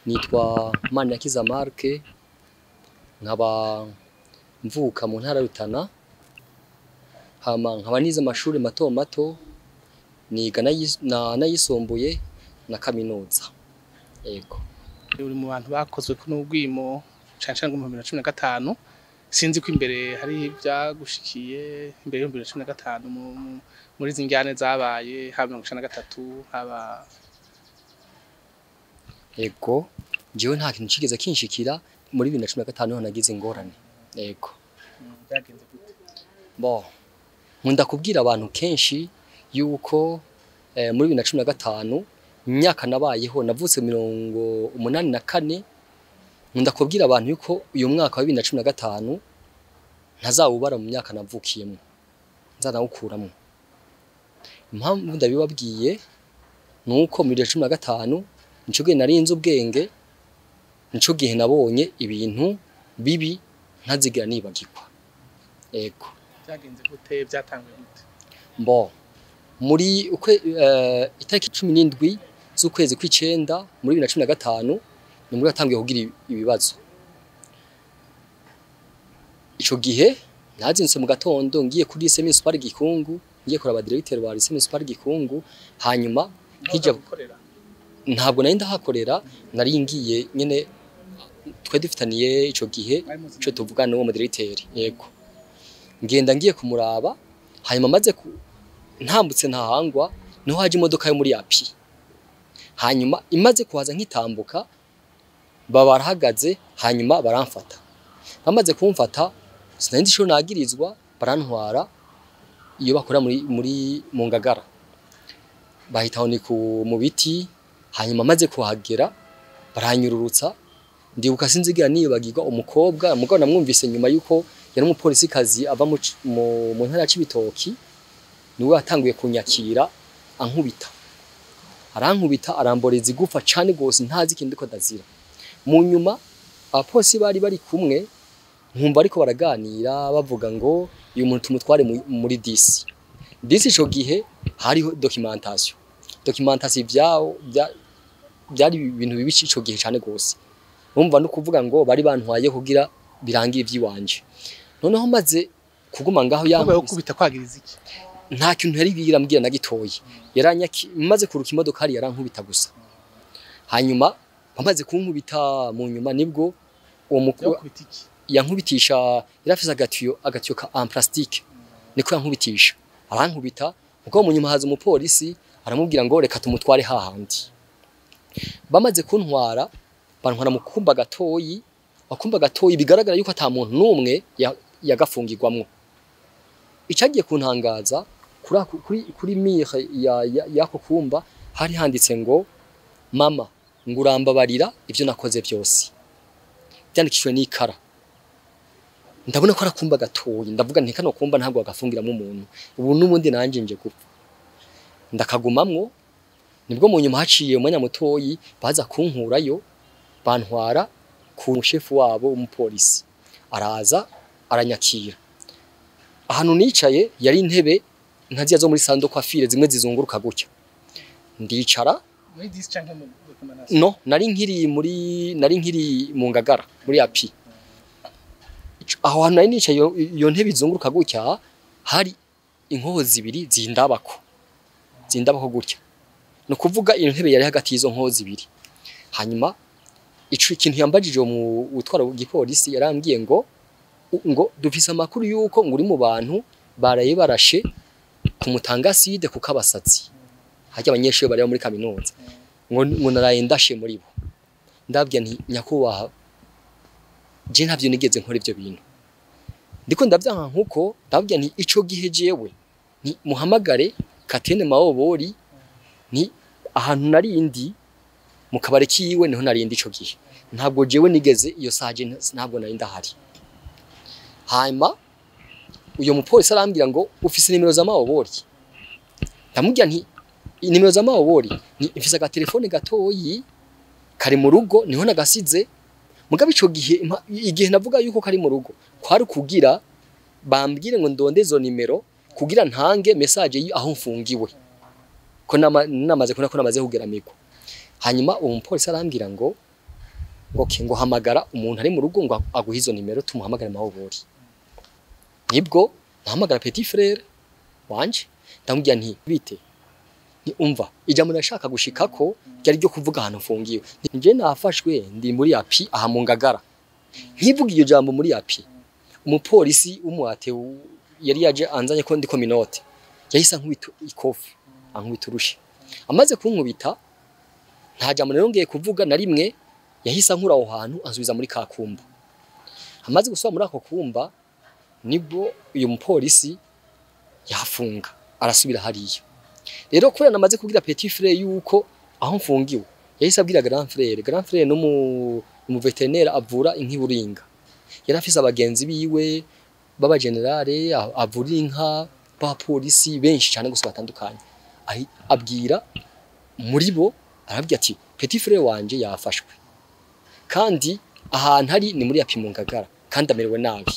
Nitwa Manirakiza Mark, nkaba mvuka mu ntara Rutana, hama nkaba nize amashuri mato mato, niga nayisumbuye na kaminuza. Yego. Uri mu bantu bakozwe ko n'ubwimo cane cane mu 2015, sinzi ko imbere hari ivyagushikiye imbere yo 2015 muri zingyane zabaye haba 1993 haba. Yego, jewe nta kintu kigeze kinshikira muri 2015 niho nagize ingorane. Yego. Byagenze gute? Bon, nkunda kubwira abantu kenshi yuko muri 2015 imyaka nabayeho navutse 84, nkunda kubwira abantu yuko uyu mwaka wa 2015 ntazawubara mu myaka navukiyemo, nzanawukuramo. Impamvu ndabibabwiye nuko muri 2015 nico gihe nari nzi ubwenge, nico gihe nabonye ibintu bibi ntazigira nibagirwa. Yego. Byagenze gute? Byatanguye gute? Bon, muri itariki 17 z'ukwezi kw'icenda muri 2015 ni muri yatangiye kugira ibibazo. Ico gihe nazinse mu gatondo ngiye kuri lycée municipal Gikungu, ngiye kuraba directeur wa lycée municipal Gikungu, hanyuma nkija gukorera. Ntabwo nari ndahakorera, nari ngiye nyene twe dufitaniye ico gihe ico tuvugana n'uwo directeur. Yego. Ngenda ngiye kumuraba, hanyuma maze ntambutse ntahangwa niho haje imodoka yo muri API. Hanyuma imaze kuhaza nkitambuka baba barahagaze, hanyuma baramfata. Bamaze kumfata sinari nzi ico nagirizwa, barantwara iyo bakora muri mu Ngagara. Bahitaho ni mu biti. Hanyuma maze kuhagera baranyururutsa, ndibuka sinzigira nibagirwa umukobwa, mugabo namwumvise nyuma yuko yari umupolisi kazi ava mu ntara ya Cibitoki, niwe yatanguye kunyakira ankubita. Arankubita aramboreza igufa cane gose ntazi ikindi ko ndazira. Mu nyuma abapolisi bari bari kumwe nkumva ariko baraganira bavuga ngo uyu muntu tumutware muri disi. Disi ico gihe hariho documentation. Documentation vyao byari ibintu bibi ico gihe cane gose. Urumva no kuvuga ngo bari bantwaye kugira birangira ivy'iwanje. Noneho maze kuguma ngaho yankubita kwagiriza iki? Nta kintu yari bigira mbwira na gitoyi. Yaranyaki maze kuruka imodoka hari yarankubita gusa. Hanyuma bamaze kunkubita mu nyuma nibwo uwo mukuru yankubitisha yarafise agatiyo ka en plastique. Niko yankubitisha. Arankubita ubwo mu nyuma haza umupolisi aramubwira ngo reka tumutware hahandi. Bamaze kuntwara bantwara mu kumba gatoyi, akumba gatoyi bigaragara yuko ata muntu numwe yagafungirwamwo. Icagiye kuntangaza kuri mire yako kumba hari handitse ngo mama ngurambabarira ivyo nakoze byose. Byandikishwe n'ikara. Ndabona ko arakumba gatoyi, ndavuga nti kano kumba ntabwo agafungiramo umuntu. Ubu n'ubundi nanje nje gupfa. Ndakagumamwo, nibwo mu nyuma haciye umwanya mutoyi baza kunkurayo bantwara ku shefu wabo umupolisi. Araza aranyakira. Ahantu nicaye yari intebe nkaziya zo muri sando kwa file zimwe zizunguruka gutya. Ndicara muri disi canke mu documentation? No, nari nkiri mu Ngagara muri API. Aho hantu nari nicaye iyo ntebe izunguruka gutya hari inkoho zibiri zindabako. Zindabako gutya. No kuvuga iyo ntebe yari hagati y'izo nkoho zibiri. Hanyuma ico ikintu yambajije mu utwara igipolisi yarambwiye ngo dufise amakuru yuko nguri mu bantu baraye barashe kumutanga acide ku kabasatsi. Hajya abanyeshuri bari muri kaminuza. Ngo naraye ndashe muri bo. Ndabwira nti nyakubahwa, je ntavyo nigeze nkora ivyo bintu, ndiko ndavyanka nkuko. Ndabwira nti ico gihe jewe ni muhamagare Katene Mawobori, ni ahantu narindi mu kabare kiwe niho narindi ico gihe, ntabwo jewe nigeze iyo saje, ntabwo nari ndahari. Hanyuma uyo mupolisi arambwira ngo ufise nimero za Mawobori? Ndamubwira nti nimero za Mawobori ni mfise agatelefone gatoyi kari mu rugo niho nagasize. Mugabo ico gihe igihe navuga yuko kari mu rugo kwari kugira bambwire ngo ndonde izo nimero kugira ntange message aho mfungiwe, ko namaze kubona ko namaze kugeramikwa. Hanyuma uwo mupolisi arambwira ngo okay, ngo hamagara umuntu ari mu rugo ngo aguhe izo nimero, tumuhamagare Mawobori. Nibwo nahamagara petit frère wanje, ndamubwira nti bite, ni umva ijambo nashaka gushikako ryari ryo kuvuga ahantu mfungiwe, nje nafashwe ndi muri api aha mu Ngagara. Nkivuga iryo jambo muri api, umupolisi w'umuate yari yaje anzanye ko ndiko minote yahise ankubita ikofi, ankubita urushi. Amaze kunkubita nta jambo narongeye kuvuga na rimwe, yahise ankura aho hantu ansubiza muri ka kumba. Amaze gusubira muri ako kumba nibwo uyu mupolisi yafunga arasubira hariya. Rero kubera namaze kubwira petit frère yuko aho mfungiwe, yahise abwira grand frère. Grand frère no mu vétérinaire avura inka iburinga, yari afise abagenzi biwe baba generale avura inka, b'abapolisi benshi cyane gusa batandukanye. Abwira muri bo, arabwira ati petit frère wanje yafashwe kandi ahantu ari ni muri api mu Ngagara kandi amerewe nabi.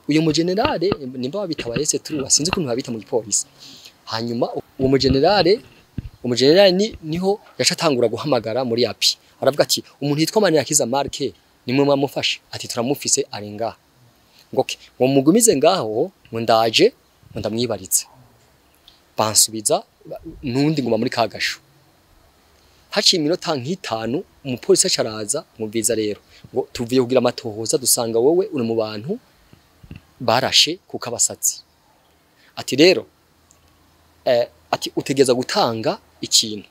Uyu mu generale nimba babitabaye se turuwa, sinzi ukuntu babita mu gipolisi. Hanyuma uwo mu generale niho yaca atangura guhamagara muri api, aravuga ati umuntu yitwa Manirakiza Mark nimwe mwamufashe? Ati turamufise ari ngaha. Ngo okay, ngo mugumize ngaho, ngo ndaje ngo ndamwibaritse. Bansubiza nundi nguma muri kagasho. Haciye iminota nk'itanu umupolisi acaraza, mwumviza rero ngo tuvuye kugira amatohoza dusanga wowe uri mu bantu barashe kuko abasatsi. Ati rero ati utegeza gutanga ikintu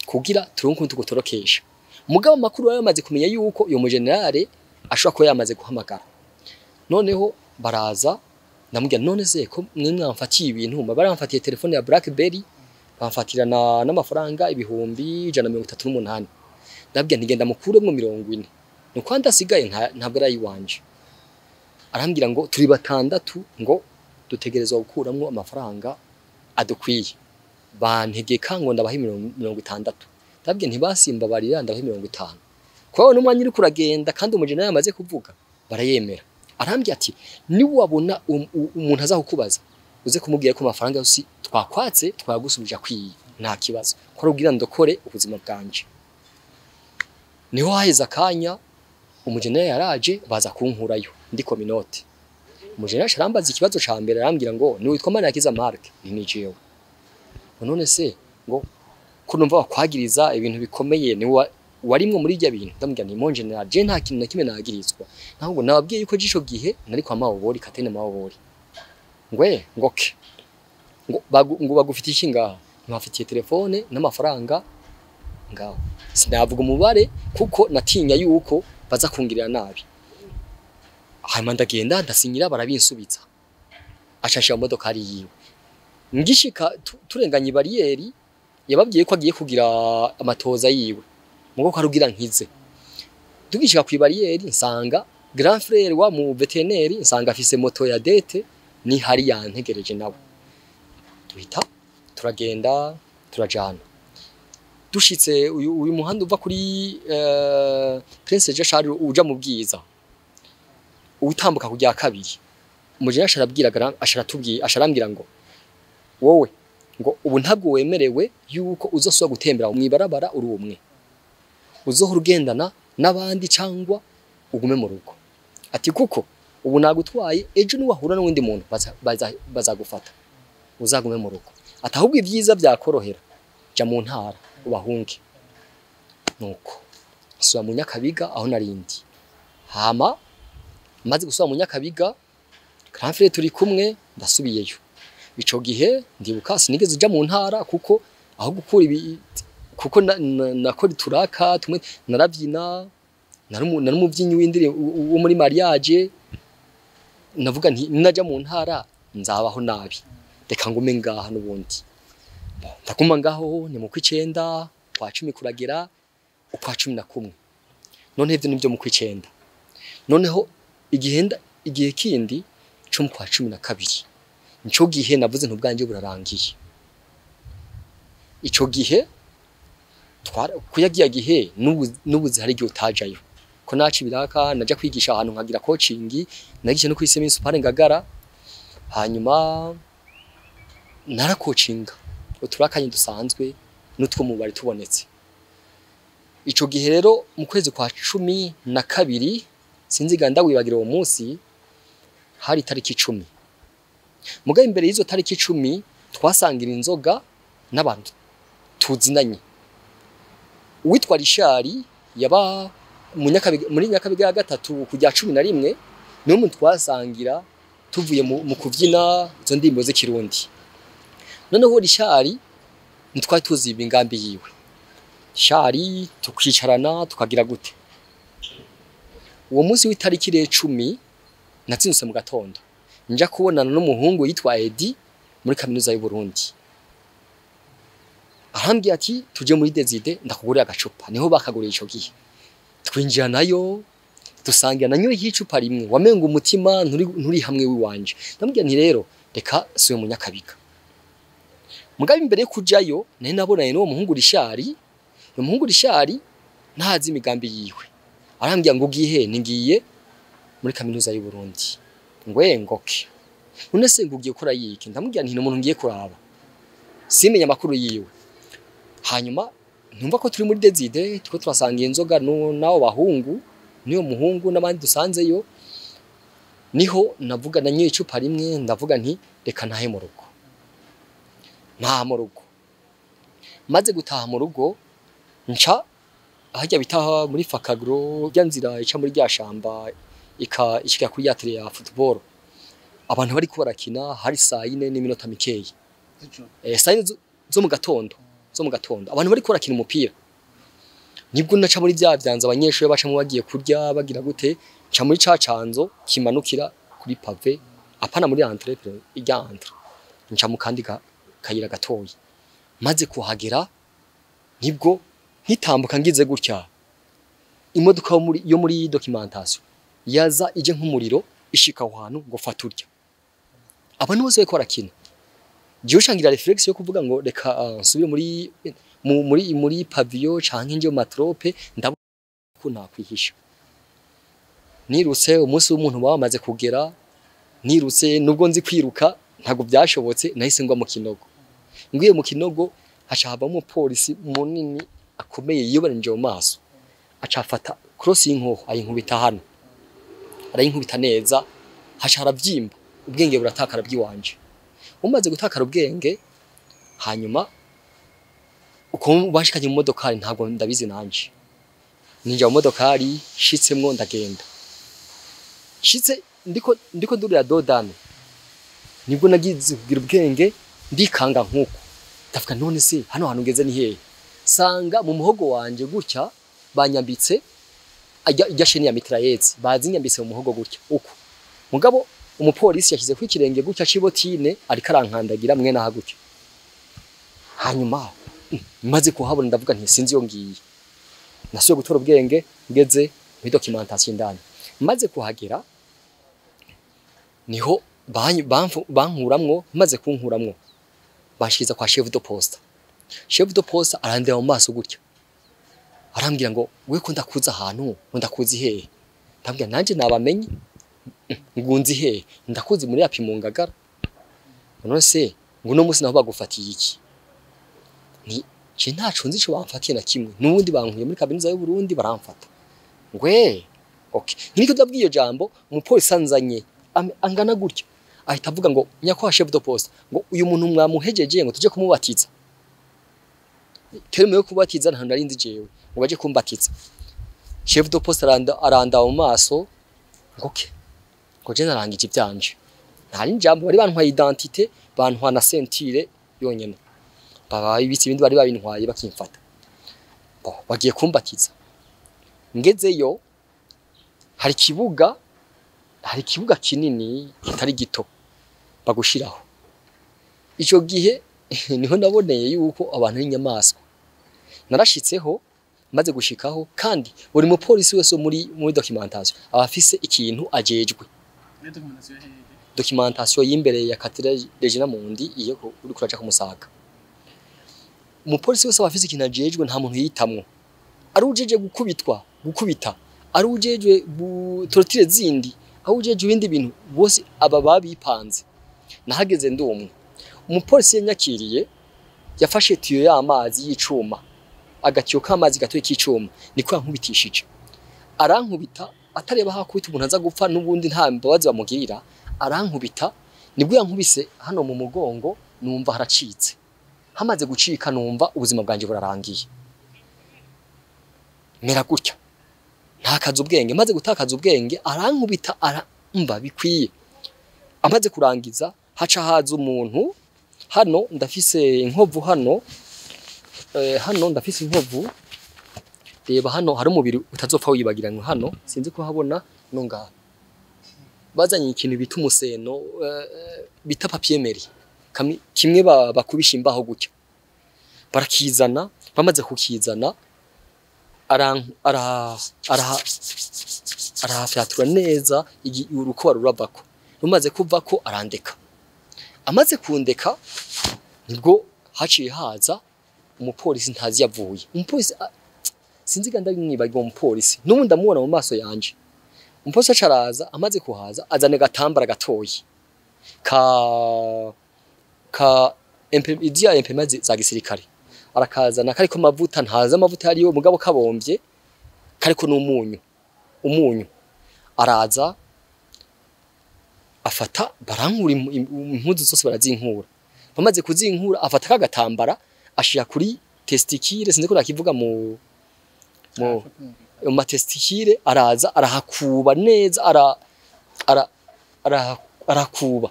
kugira turonke tugutorokesha. Mugabo makuru yamaze kumenya yuko uyo mugenerale ashobora kuba yamaze guhamagara. Noneho baraza, ndamubwira none se ko mwe mwamfatiye ibintu, baramfatiye telefone ya Blackberry, bamfatira n'amafaranga 138,000. Ndabwira nti genda mukuremwo 40, nuko andasigaye ntabwo ari ayiwanje. Arambwira ngo turi batandatu ngo dutegerezwa gukuramwo amafaranga adukwiye, bantegeka ngo ndabahe 60. Ndabwira nti basimbabarira ndabahe 50. Kwa n'umwanya uri kuragenda kandi umujenera yamaze kuvuga barayemera. Arambwira ati niwabona umuntu azakukubaza uze kumubwira ko amafaranga yose twakwatse twagusubije akwiye, nta kibazo, ko rubwira ndokore ubuzima bwanje. Niho haheze akanya umujenera yaraje baza kunkurayo ndiko minote. Umujenera arambaza ikibazo ca mbere, arambwira ngo ni witwa Manirakiza Mark? Ni jewe. None se ngo ko numva bakwagiriza ibintu bikomeye ni warimwe muri ibyo bintu? Ndamubwira nti mon general je nta kintu na kimwe nagirizwa, nahubwo nababwiye yuko jisho gihe nari kwa Mawobori, Katene Mawobori. Ngwe ngoke ngo bagufitiye iki ngaha? Ntibafitiye telefone n'amafaranga ngaho. Sinavuga umubare kuko natinya yuko baza kungirira nabi. Hanyuma ndagenda ndasinyira barabinsubiza, acashira mu modoka ari yiwe. Ngishika turenganye bariyeri yababwiye ko agiye kugira amatoza yiwe mugo ko arugira nkize. Tugishika ku bariyeri nsanga grand frère wa mu vétérinaire, nsanga afise moto ya dete ni hari yantegereje nawe. Duhita turagenda turajana. Dushitse uyu muhanda uva kuri Prince Jean Charles uja mu Bwiza utambuka kujya kabiri, umujene asharabwira asharatubwiye asharambwira ngo wowe ngo ubu ntabwo wemerewe yuko uzosubira gutembera mu ibarabara uri umwe, uzohora ugendana n'abandi cyangwa ugume mu rugo. Ati kuko ubu nagutwaye ejo niwahura n'undi muntu bazagufata, uzagume mu rugo. Ati ahubwo ibyiza byakorohera ja mu ntara ubahunge. Nuko asubira mu Nyakabiga aho narindi. Hama maze gusubira mu Nyakabiga grand frère turi kumwe ndasubiyeyo. Ico gihe ndibuka sinigeze uja mu ntara kuko aho gukura ibi kuko nakora ituraka tumwe narabyina. Nari umuvyinnyi w'indirimbo wo muri mariage. Navuga nti naja mu ntara nzabaho nabi, reka ngume ngaha n'ubundi. Ndaguma ngaho, ni mu kw'icenda, kwa 10 kuragera ukwa 11. None ivyo nivyo mu kw'icenda. Noneho igihe kindi cyo mu kwa 12, nico gihe navuze nti ubwanje burarangiye. Ico gihe kuyagiya gihe n'ubuzi hari igihe utajayo, ko naci biraka naja kwigisha ahantu nkagira coaching, nagisha no kw'isemi Supare Ngagara, hanyuma narakocinga uturakanye dusanzwe n'utwo mu bari tubonetse. Ico gihe rero mu kwezi kwa 12, sinziga ndawibagira uwo munsi, hari tariki 10. Mugabe imbere y'izo tariki 10 twasangira inzoga n'abantu tuzinanye. Uwitwa Rishari yaba muri Nyakabiga ya gatatu kujya 11, niwe muntu twasangira tuvuye mu kuvyina izo ndirimbo z'ikirundi. Noneho Rishari ntitwari tuzi ibingambi yiwe. Rishari tukicarana tukagira gute. Uwo munsi w'itariki re 10 natsinzwe mu gatondo, nja kubonana n'umuhungu yitwa Edi muri kaminuza y'u Burundi. Arambwiye ati tuje muri Deside ndakugurira agacupa. Niho bakaguriye ico gihe. Twinjira nayo dusangira nanyo y'icupa rimwe, wamenga umutima nturi hamwe wiwanje. Ndamubwira nti rero reka siwe munyakabiga. Mugabe imbere kujayo nari nabonanye n'uwo muhungu Rishari. Uwo muhungu Rishari ntazi imigambi yiwe. Arambwira ngo ugiye, ngiye muri kaminuza y'u Burundi. Ngwe ngoke. None se ngo ugiye gukora yiki? Ndamubwira nti umuntu ngiye kuraba, simenya amakuru yiwe. Hanyuma ntumva ko turi muri Deside tuko turasangiye inzoga n'abo bahungu, niyo muhungu n'abandi dusanzeyo. Niho navuga nanyoye icupa rimwe, ndavuga nti reka ntahe mu rugo. Ntaha mu rugo. Maze gutaha mu rugo nca ahajya bitaha muri Fakagro, rya nzira ica muri rya shamba ishika kuri ya tele ya football. Abantu bari barakina, hari saa 4 n'iminota mikeyi. Saa 4 zo mu gatondo, abantu bari barakina umupira. Nibwo naca muri bya vyanza abanyeshuri bacamo bagiye kurya bagira gute, nca muri ca canzo kimanukira kuri pave, apana muri entrée, ijya entrée. Nca mu kandi kayira gatoyi. Maze kuhagera nibwo nkitambuka ngize gutya, imodoka yo muri documentation yaza ije nk'umuriro ishika aho hantu ngo faturya. Abantu bose bariko barakina. Jewe shangira reflex yo kuvuga ngo reka nsubire muri pavillon canke nje matrope, ndabona ko nakwihisha. Nirutse umunsi w'umuntu bamaze kugera, nirutse nubwo nzi kwiruka ntago byashobotse, nahise ngwa mu kinogo. Ngiye mu kinogo haca havamo umupolisi munini akomeye yiyoberanije mu maso, aca afata cross y'inkoho ayinkubita hano, arayinkubita neza, haca haravyimba, ubwenge buratakara bw'iwanje. Umaze gutakara ubwenge, hanyuma uko bashikanye mu modokari ntabwo ndabizi nanje. Ninja mu modokari shitsemwo ndagenda. Shitse ndiko ndurira dodane, nibwo nagize kugira ubwenge ndikanga nkuko. Ndavuga none se hano hantu ngeze ni hehe? Sanga mu muhogo wanje gutya banyambitse ijya sheni ya mitraillette, bazinyambitse mu muhogo gutya uko. Mugabo umupolisi yashyize ku ikirenge gutya cibotine ariko arankandagira mwe naha gutya. Hanyuma maze kuhabona ndavuga nti sinzi yo ngiye. Nasuye gutora ubwenge ngeze muri documentation indani. Maze kuhagera niho bankuramwo, maze kunkuramwo bashikiza kwa chef de poste. Chef de poste arandeba mu maso gutya, arambwira ngo we ko ndakuza ahantu, ngo ndakuzi hehe? Ndambwira nanje nabamenye, ngunzi hehe? Ndakuzi muri api mu Ngagara. None se ngo no munsi naho bagufatiye iki? Ni je ntaco nzi ico bamfatiye na kimwe, nubundi bankuye muri kaminuza y'u Burundi baramfata. Ngwe okay, niko ndabwiye jambo umupolisi anzanye angana gutya, ahita avuga ngo nyakwa chef de poste, ngo uyu muntu mwamuhejeje ngo tuje kumubatiza. Terme yo kubatiza nta nari nzi jewe, ngo baje kumbatiza. Chef de poste aranda mu maso ngo okay, ngo je narangije ivyanje. Ntari jambo bari bantwaye identité, bantwa na ceinture yonyene. Baba ibitsi ibindi bari babintwaye bakimfata. Bon, bagiye kumbatiza. Ngezeyo Hari ikibuga, hari ikibuga kinini kitari gito bagushiraho. Ico gihe niho naboneye yuko abantu b'inyamaswa. Narashitseho, maze gushikaho, kandi buri mupolisi wese wo muri documentation aba afise ikintu ajejwe. Documentation y'imbere ya Cathédrale Regina Mundi, iyo uri kuraja ku Musaga. Umupolisi wese aba afise ikintu ajejwe, nta muntu yitamwo. Ari ujeje gukubitwa, gukubita, ari ujejwe torture zindi, aho ujejwe ibindi bintu, bose aba babipanze. Nahageze ndumwe. Umupolisi yanyakiriye yafashe tiyo y'amazi y'icuma, agatiyo k'amazi gatoye k'icuma, niko yankubitishije. Arankubita atareba hakubita umuntu aza gupfa n'ubundi nta mbabazi bamugirira, arankubita. Nibwo yankubise hano mu mugongo, numva haracitse. Hamaze gucika numva ubuzima bwanje burarangiye. Mera gutya, ntakaza ubwenge. Maze gutakaza ubwenge arankubita, aramva bikwiye. Amaze kurangiza haca haza umuntu. Hano ndafise inkovu, hano hano ndafise inkovu. Reba hano hari umubiri utazopfa wibagiranywe hano, sinzi ko habona no ngaha. Bazanye ikintu bita umuseno, bita papier meri, kimwe bakubisha imbaho gutya, barakizana. Bamaze kukizana arahafyatura neza, urukoba ruravako. Rumaze kuvako arandeka. Amaze kundeka nibwo haciye haza umupolisi ntazi yavuye. Umupolisi sinzi ganda ndamwibagiwe umupolisi, n'ubu ndamubona mu maso yanje. Umupolisi acaraza, amaze kuhaza azana agatambara gatoyi ka iziya impema za gisirikare, arakazana kariko amavuta, ntazi amavuta yariyo mugabo kabomvye, kariko n'umunyu. Umunyu araza afata, barankura impuzu zose, barazinkura. Bamaze kuzinkura afata kagatambara ashira kuri testicule, sinzi ko nakivuga mu ma testicule, araza arahakuba neza, ara ara ara arakuba.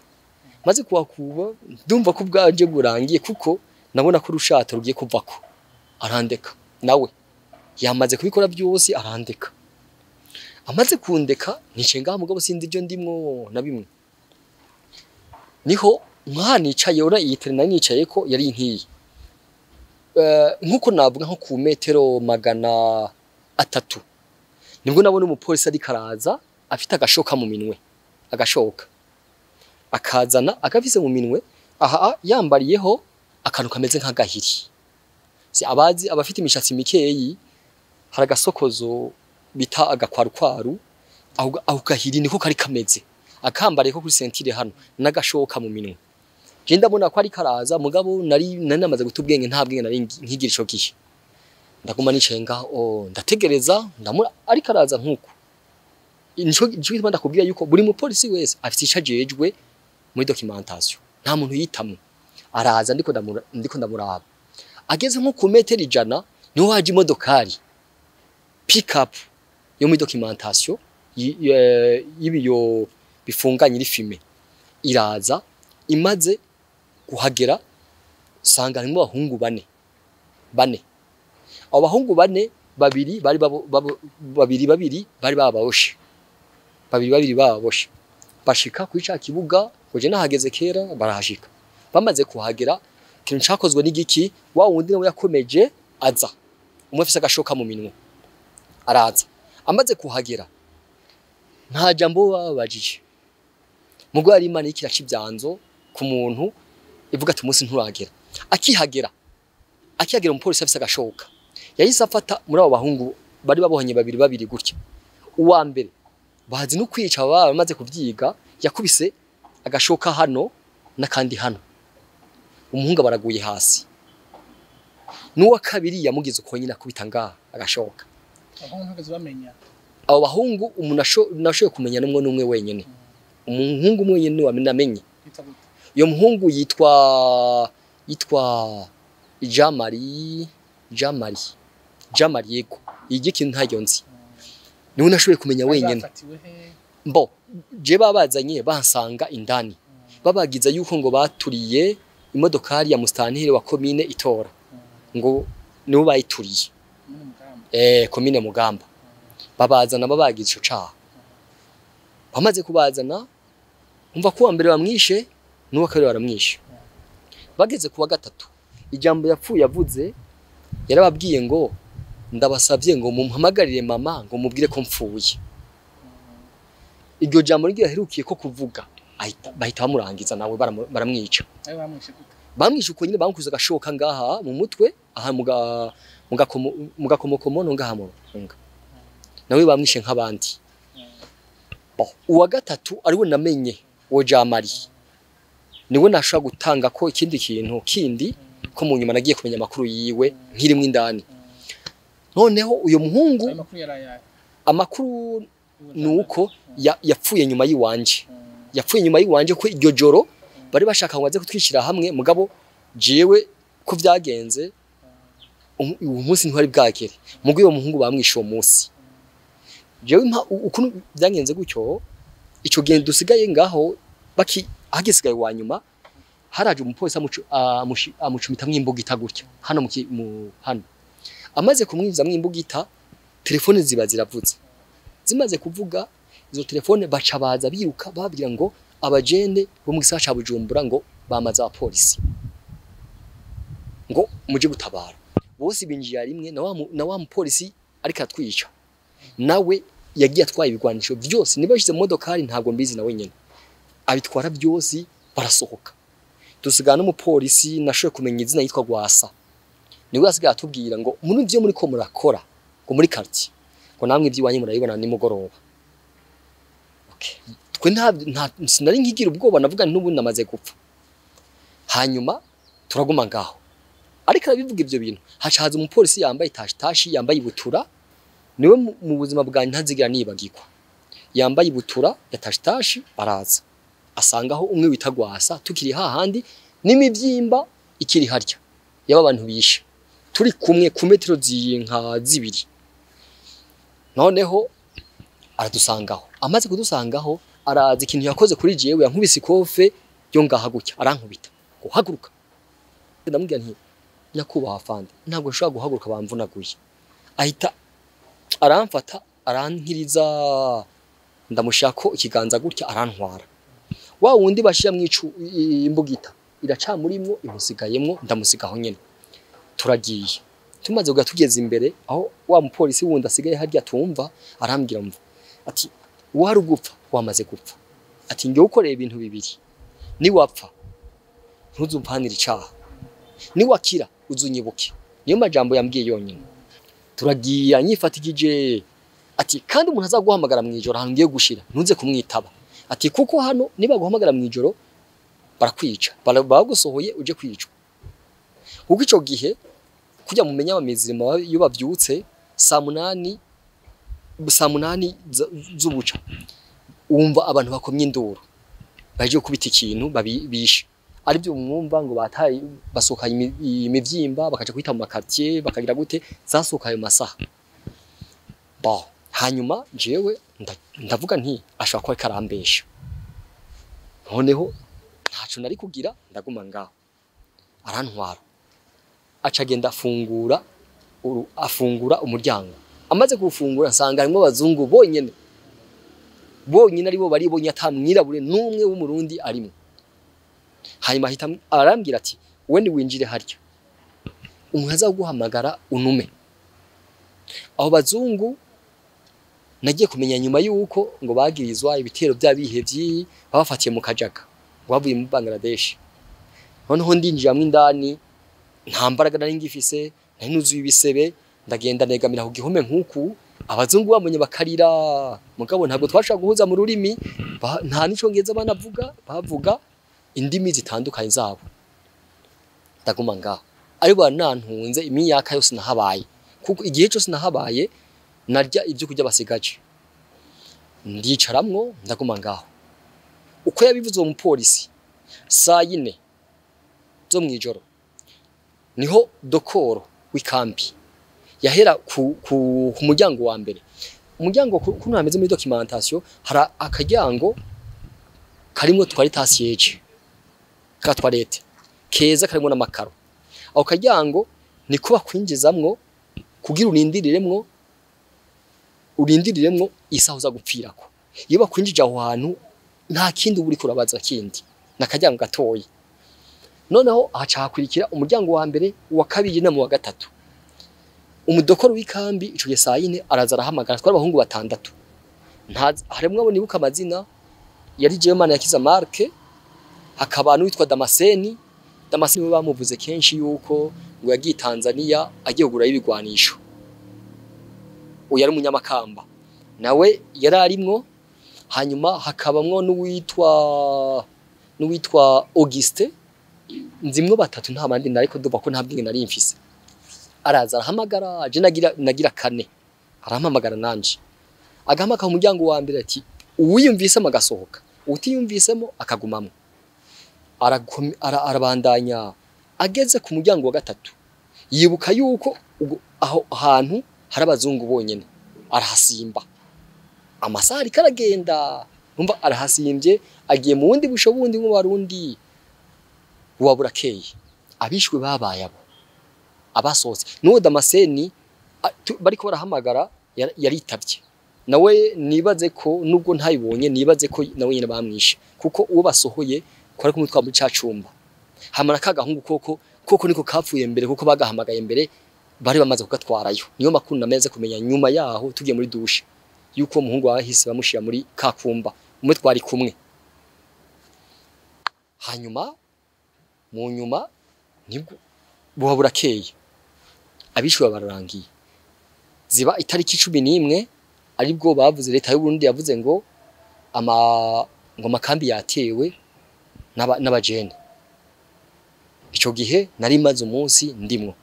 Maze kuhakuba ndumva ko ubwanje burangiye, kuko nabona ko urushato rugiye kuvako. Arandeka, nawe yamaze kubikora byose arandeka. Amaze kundeka nicaye ngaha, mugabo sinzi ibyo ndimwo na bimwe. Niho nkaha nicaye, ura iyi tele nari nicaye ko yari nkiyi, nkuko navuga nko ku metero 300, nibwo nabona umupolisi ariko araza afite agashoka mu minwe, agashoka akazana akafise mu minwe, aha yambariyeho akantu kameze nk'agahiri. Si abazi abafite imishatsi mikeyi, hari agasokozo bita agakwarukwaru, aho gahiri niko kari kameze, akambariye ko kuri sentire hano n'agashoka mu minwe. Je ndabona ko ari karaza, mugabo nari namaze guta ubwenge, nta bwenge nari nkigira ico gihe. Ndaguma nicaye ngaho ndategereza, ndamura ari karaza nkuko. Nico gituma ndakubwira yuko buri mupolisi wese afite ico ajejwe muri documentation, nta muntu yitamwe. Araza ndiko ndamuraba, ageze nko ku metero 100 niho haje imodokari pick up yo muri documentation y'ibiyo bifunganye iri fime, iraza. Imaze kuhagera sanga harimo abahungu bane. Abo bahungu bane, babiri bari babiri babiri bari bababoshe, babiri babiri bababoshe. Bashika kuri ca kibuga, koje nahageze kera, barahashika. Bamaze kuhagera ikintu cakozwe n'igiki, wa wundi nawe yakomeje aza, umwe afise agashoka mu minwe, araza. Amaze kuhagera nta jambo bababajije, mugo yari Imana ikiraca ibyanzo ku muntu ivuga ati umunsi nturagera. Akihagera umupolisi afise agashoka, yahise afata muri abo bahungu bari babohanye babiri babiri gutya. Uwa mbere bazi no kwica bamaze kuvyiga, yakubise agashoka hano n'akandi hano, umuhungu baraguye hasi. N'uwa kabiri yamugize uko nyine, akubita ngaha agashoka. Abo bahungu umuntu nashoboye kumenya n'umwe n'umwe wenyene, umuhungu umwe wenyene wamenye. Iyo muhungu yitwa Jean-Marie yego, igiki ntayo nzi, niwe nashoboye kumenya wenyene. Mbo je babazanye bansanga indani, babagiza yuko ngo baturiye imodokari ya mustantire wa komine Itora, ngo nibo bayituriye komine Mugamba. Babazana babagiza ico caha. Bamaze kubazana, umva ko uwa mbere bamwishe n'uwa kabiri baramwishe. Bageze kuwa gatatu, ijambo yapfuye yavuze, yarababwiye ngo ndabasabye ngo mumpamagarire mama ngo mubwire ko mpfuye. Iryo jambo niryo yaherukiye ko kuvuga, bahita bamurangiza nawe baramwica. Ayo bamwishe gute? Bamwishe uko nyine, bamukuze agashoka ngaha mu mutwe, aha mu gakomokomo no ngaha mu ruhanga. Nawe bamwishe nk'abandi. Bon, uwa gatatu ariwe namenye, uwo Jamari, niwe nashobora gutanga ko ikindi kintu kindi, ko mu nyuma nagiye kumenya amakuru yiwe nkirimwe indani. Noneho uyo muhungu, Ayo makuru yarayaye? Amakuru nuko yapfuye nyuma yiwanje. Yapfuye nyuma yiwanje ko iryo joro bari bashaka ngo baze kutwishyira hamwe, mugabo jewe ko vyagenze uwo munsi ntwari bwagere. Mugo uyo muhungu bamwishe uwo munsi. Jewe ukuntu byagenze gutyo, ico gihe dusigaye ngaho baki hagisigaye wa nyuma, haraje umupolisi amucumita mwimbugita gutya hano mu hano. Amaze kumwinjiza mwimbugita, telefone ziba ziravuze. Zimaze kuvuga izo telefone, baca baza biruka babwira ngo abajene bo mu gisagara ca Bujumbura ngo bamaze abapolisi, ngo muje gutabara. Bose binjiye rimwe na wa mupolisi ariko atwica, nawe yagiye atwaye ibigwanisho byose. Niba yashyize mu modokari ntabwo mbizi, nawe nyene abitwara byose, barasohoka. Dusigana n'umupolisi nashoboye kumenya izina, yitwa Gwasa. Niwe yasigaye atubwira ngo muri ivyo muri ko murakora ngo muri quartier, ngo namwe iby'iwanyu murabibona nimugoroba. Okay. Twe nta sinari nkigira ubwoba, navuga nti n'ubundi namaze gupfa. Hanyuma turaguma ngaho. Ariko arabivuga ivyo bintu, haca haza umupolisi yambaye tashi, yambaye ibutura. Niwe mu buzima bwanjye ntazigira nibagirwa. Yambaye ibutura ya tashi, araza asangaho umwe wita Gwasa, tukiri hahandi n'imivyimba ikiri harya yaba abantu bishe, turi kumwe ku metero nka 2. Noneho aradusangaho. Amaze kudusangaho, araza, ikintu yakoze kuri jewe, yankubise ikofe yo ngaha gutya, arankubita ngo haguruka. Ndamubwira nti nyakubahwa afande, ntabwo nshobora guhaguruka, bamvunaguye. Ahita aramfata, arankiriza, ndamushako ikiganza gutya, arantwara. Wa wundi bashira mwicu imbugita iracamurimwo, imusigayemwo, ndamusigaho nyene. Turagiye, tumaze kuga tugeze imbere aho wa mupolisi wundi asigaye harya tumva, arambwira mva ati wari ugupfa wamaze gupfa, ati ngiye ukoreye ibintu bibiri: niwapfa ntuzumpanire icaha, niwakira uzunyibuke. Niyo majambo yambwiye yonyine. Turagiye, anyifatikije, ati kandi umuntu azaguhamagara mu ijoro ahantu ngiye gushira ntuze kumwitaba, ati kuko hano niba guhamagara mu ijoro barakwica, bagusohoye uje kwicwa. Kuko ico gihe kujya mumenya abamizirima iyo bavyutse saa 8, saa 8 z'ubuca, wumva abantu bakomye induru baje gukubita ikintu babishe, aribyo mwumva ngo bataye basohoka imivyimba bakaja kwita mu makartier bakagira gute, zasohoka ayo masaha. Bon, hanyuma jewe ndavuga nti ashobora kuba ariko arambesha. Noneho ntaco nari kugira, ndaguma ngaho. Arantwara, aca agenda afungura afungura umuryango. Amaze kuwufungura, nsanga harimwo abazungu bonyene bonyine, aribo bari bonye, ata mwirabure n'umwe w'Umurundi arimwo. Hanyuma ahita arambwira ati we niwinjire harya, umuntu azaguhamagara unume. Abo bazungu nagiye kumenya nyuma yuko ngo bagirizwa ibitero by'abihevyi babafatiye mu Kajaga, ngo bavuye mu Bangladesh. Noneho ndinjiramwo indani, nta mbaraga nari ngifise, nari nuzuye ibisebe. Ndagenda negamira ku gihome nk'uku. Abazungu bamenye bakarira, mugabo ntabwo twashobora guhuza mu rurimi, nta n'icongereza banavuga, bavuga indimi zitandukanye zabo. Ndaguma ngaho, ariko banantunze imyaka yose nahabaye, kuko igihe cyose nahabaye narya ibyo kurya basigaje. Ndicaramwo, ndaguma ngaho. Uko yabivuze uwo mupolisi, saa 4 zo mw'ijoro niho dokoro w'ikambi yahera ku muryango wa mbere. Umuryango kuno hameze muri documentation, hari akaryango karimwo toilette à siège, ka toilette keza karimwo n'amakaro. Ako karyango niko bakwinjizamwo kugira urindiriremwo isaha uza gupfirako. Iyo bakwinjije aho hantu nta kindi uba uriko urabaza kindi, n'akaryango gatoyi. Noneho haca hakurikira umuryango wa mbere, uwa kabiri na mu wa gatatu. Umudokoro w'ikambi ico gihe saa yine araza arahamagara, twari abahungu batandatu. Harimwo abo nibuka amazina, yari jewe Manirakiza Mark, hakaba n'uwitwa Damascene. Damascene we bamuvuze kenshi yuko ngo yagiye Tanzania agiye kugura ibigwanisho. Uyu yari umunyamakamba nawe yari arimwo. Hanyuma hakabamwo n'uwitwa Auguste. Nzimwo batatu, nta bandi nariko ndumva ko nta bwenge nari mfise. Araza arahamagara, je nagira kane, arampamagara nanje agahamagara umuryango wa mbere ati uwiyumvisemo agasohoka, utiyumvisemo akagumamwo. Arabandanya ageze ku muryango wa gatatu yibuka yuko aho hantu hari abazungu bonyene, arahasimba. Amasaha ariko aragenda, umva arahasimbye agiye mu wundi busho bundi mu Barundi buba burakeye. Abishwe babaye abo abasohotse. N'uwo Damascene bariko barahamagara yaritavye nawe. Nibaze ko nubwo ntayibonye, nibaze ko nawe nyene bamwishe, kuko uwo basohoye ko ari kumutwa muri ca cumba hamara kagahungu koko niko kapfuye mbere, kuko bagahamagaye mbere bari bamaze kugatwarayo. Niyo makuru nameze kumenya nyuma yaho tugiye muri douche yuko umuhungu wahise bamushira muri kakumba umwe twari kumwe. Hanyuma mu nyuma nibwo buba burakeye, abishwe bararangiye. Ziba itariki 11 aribwo bavuze, leta y'u Burundi yavuze ngo amakambi yatewe n'abajene. Ico gihe nari maze umunsi ndimwo.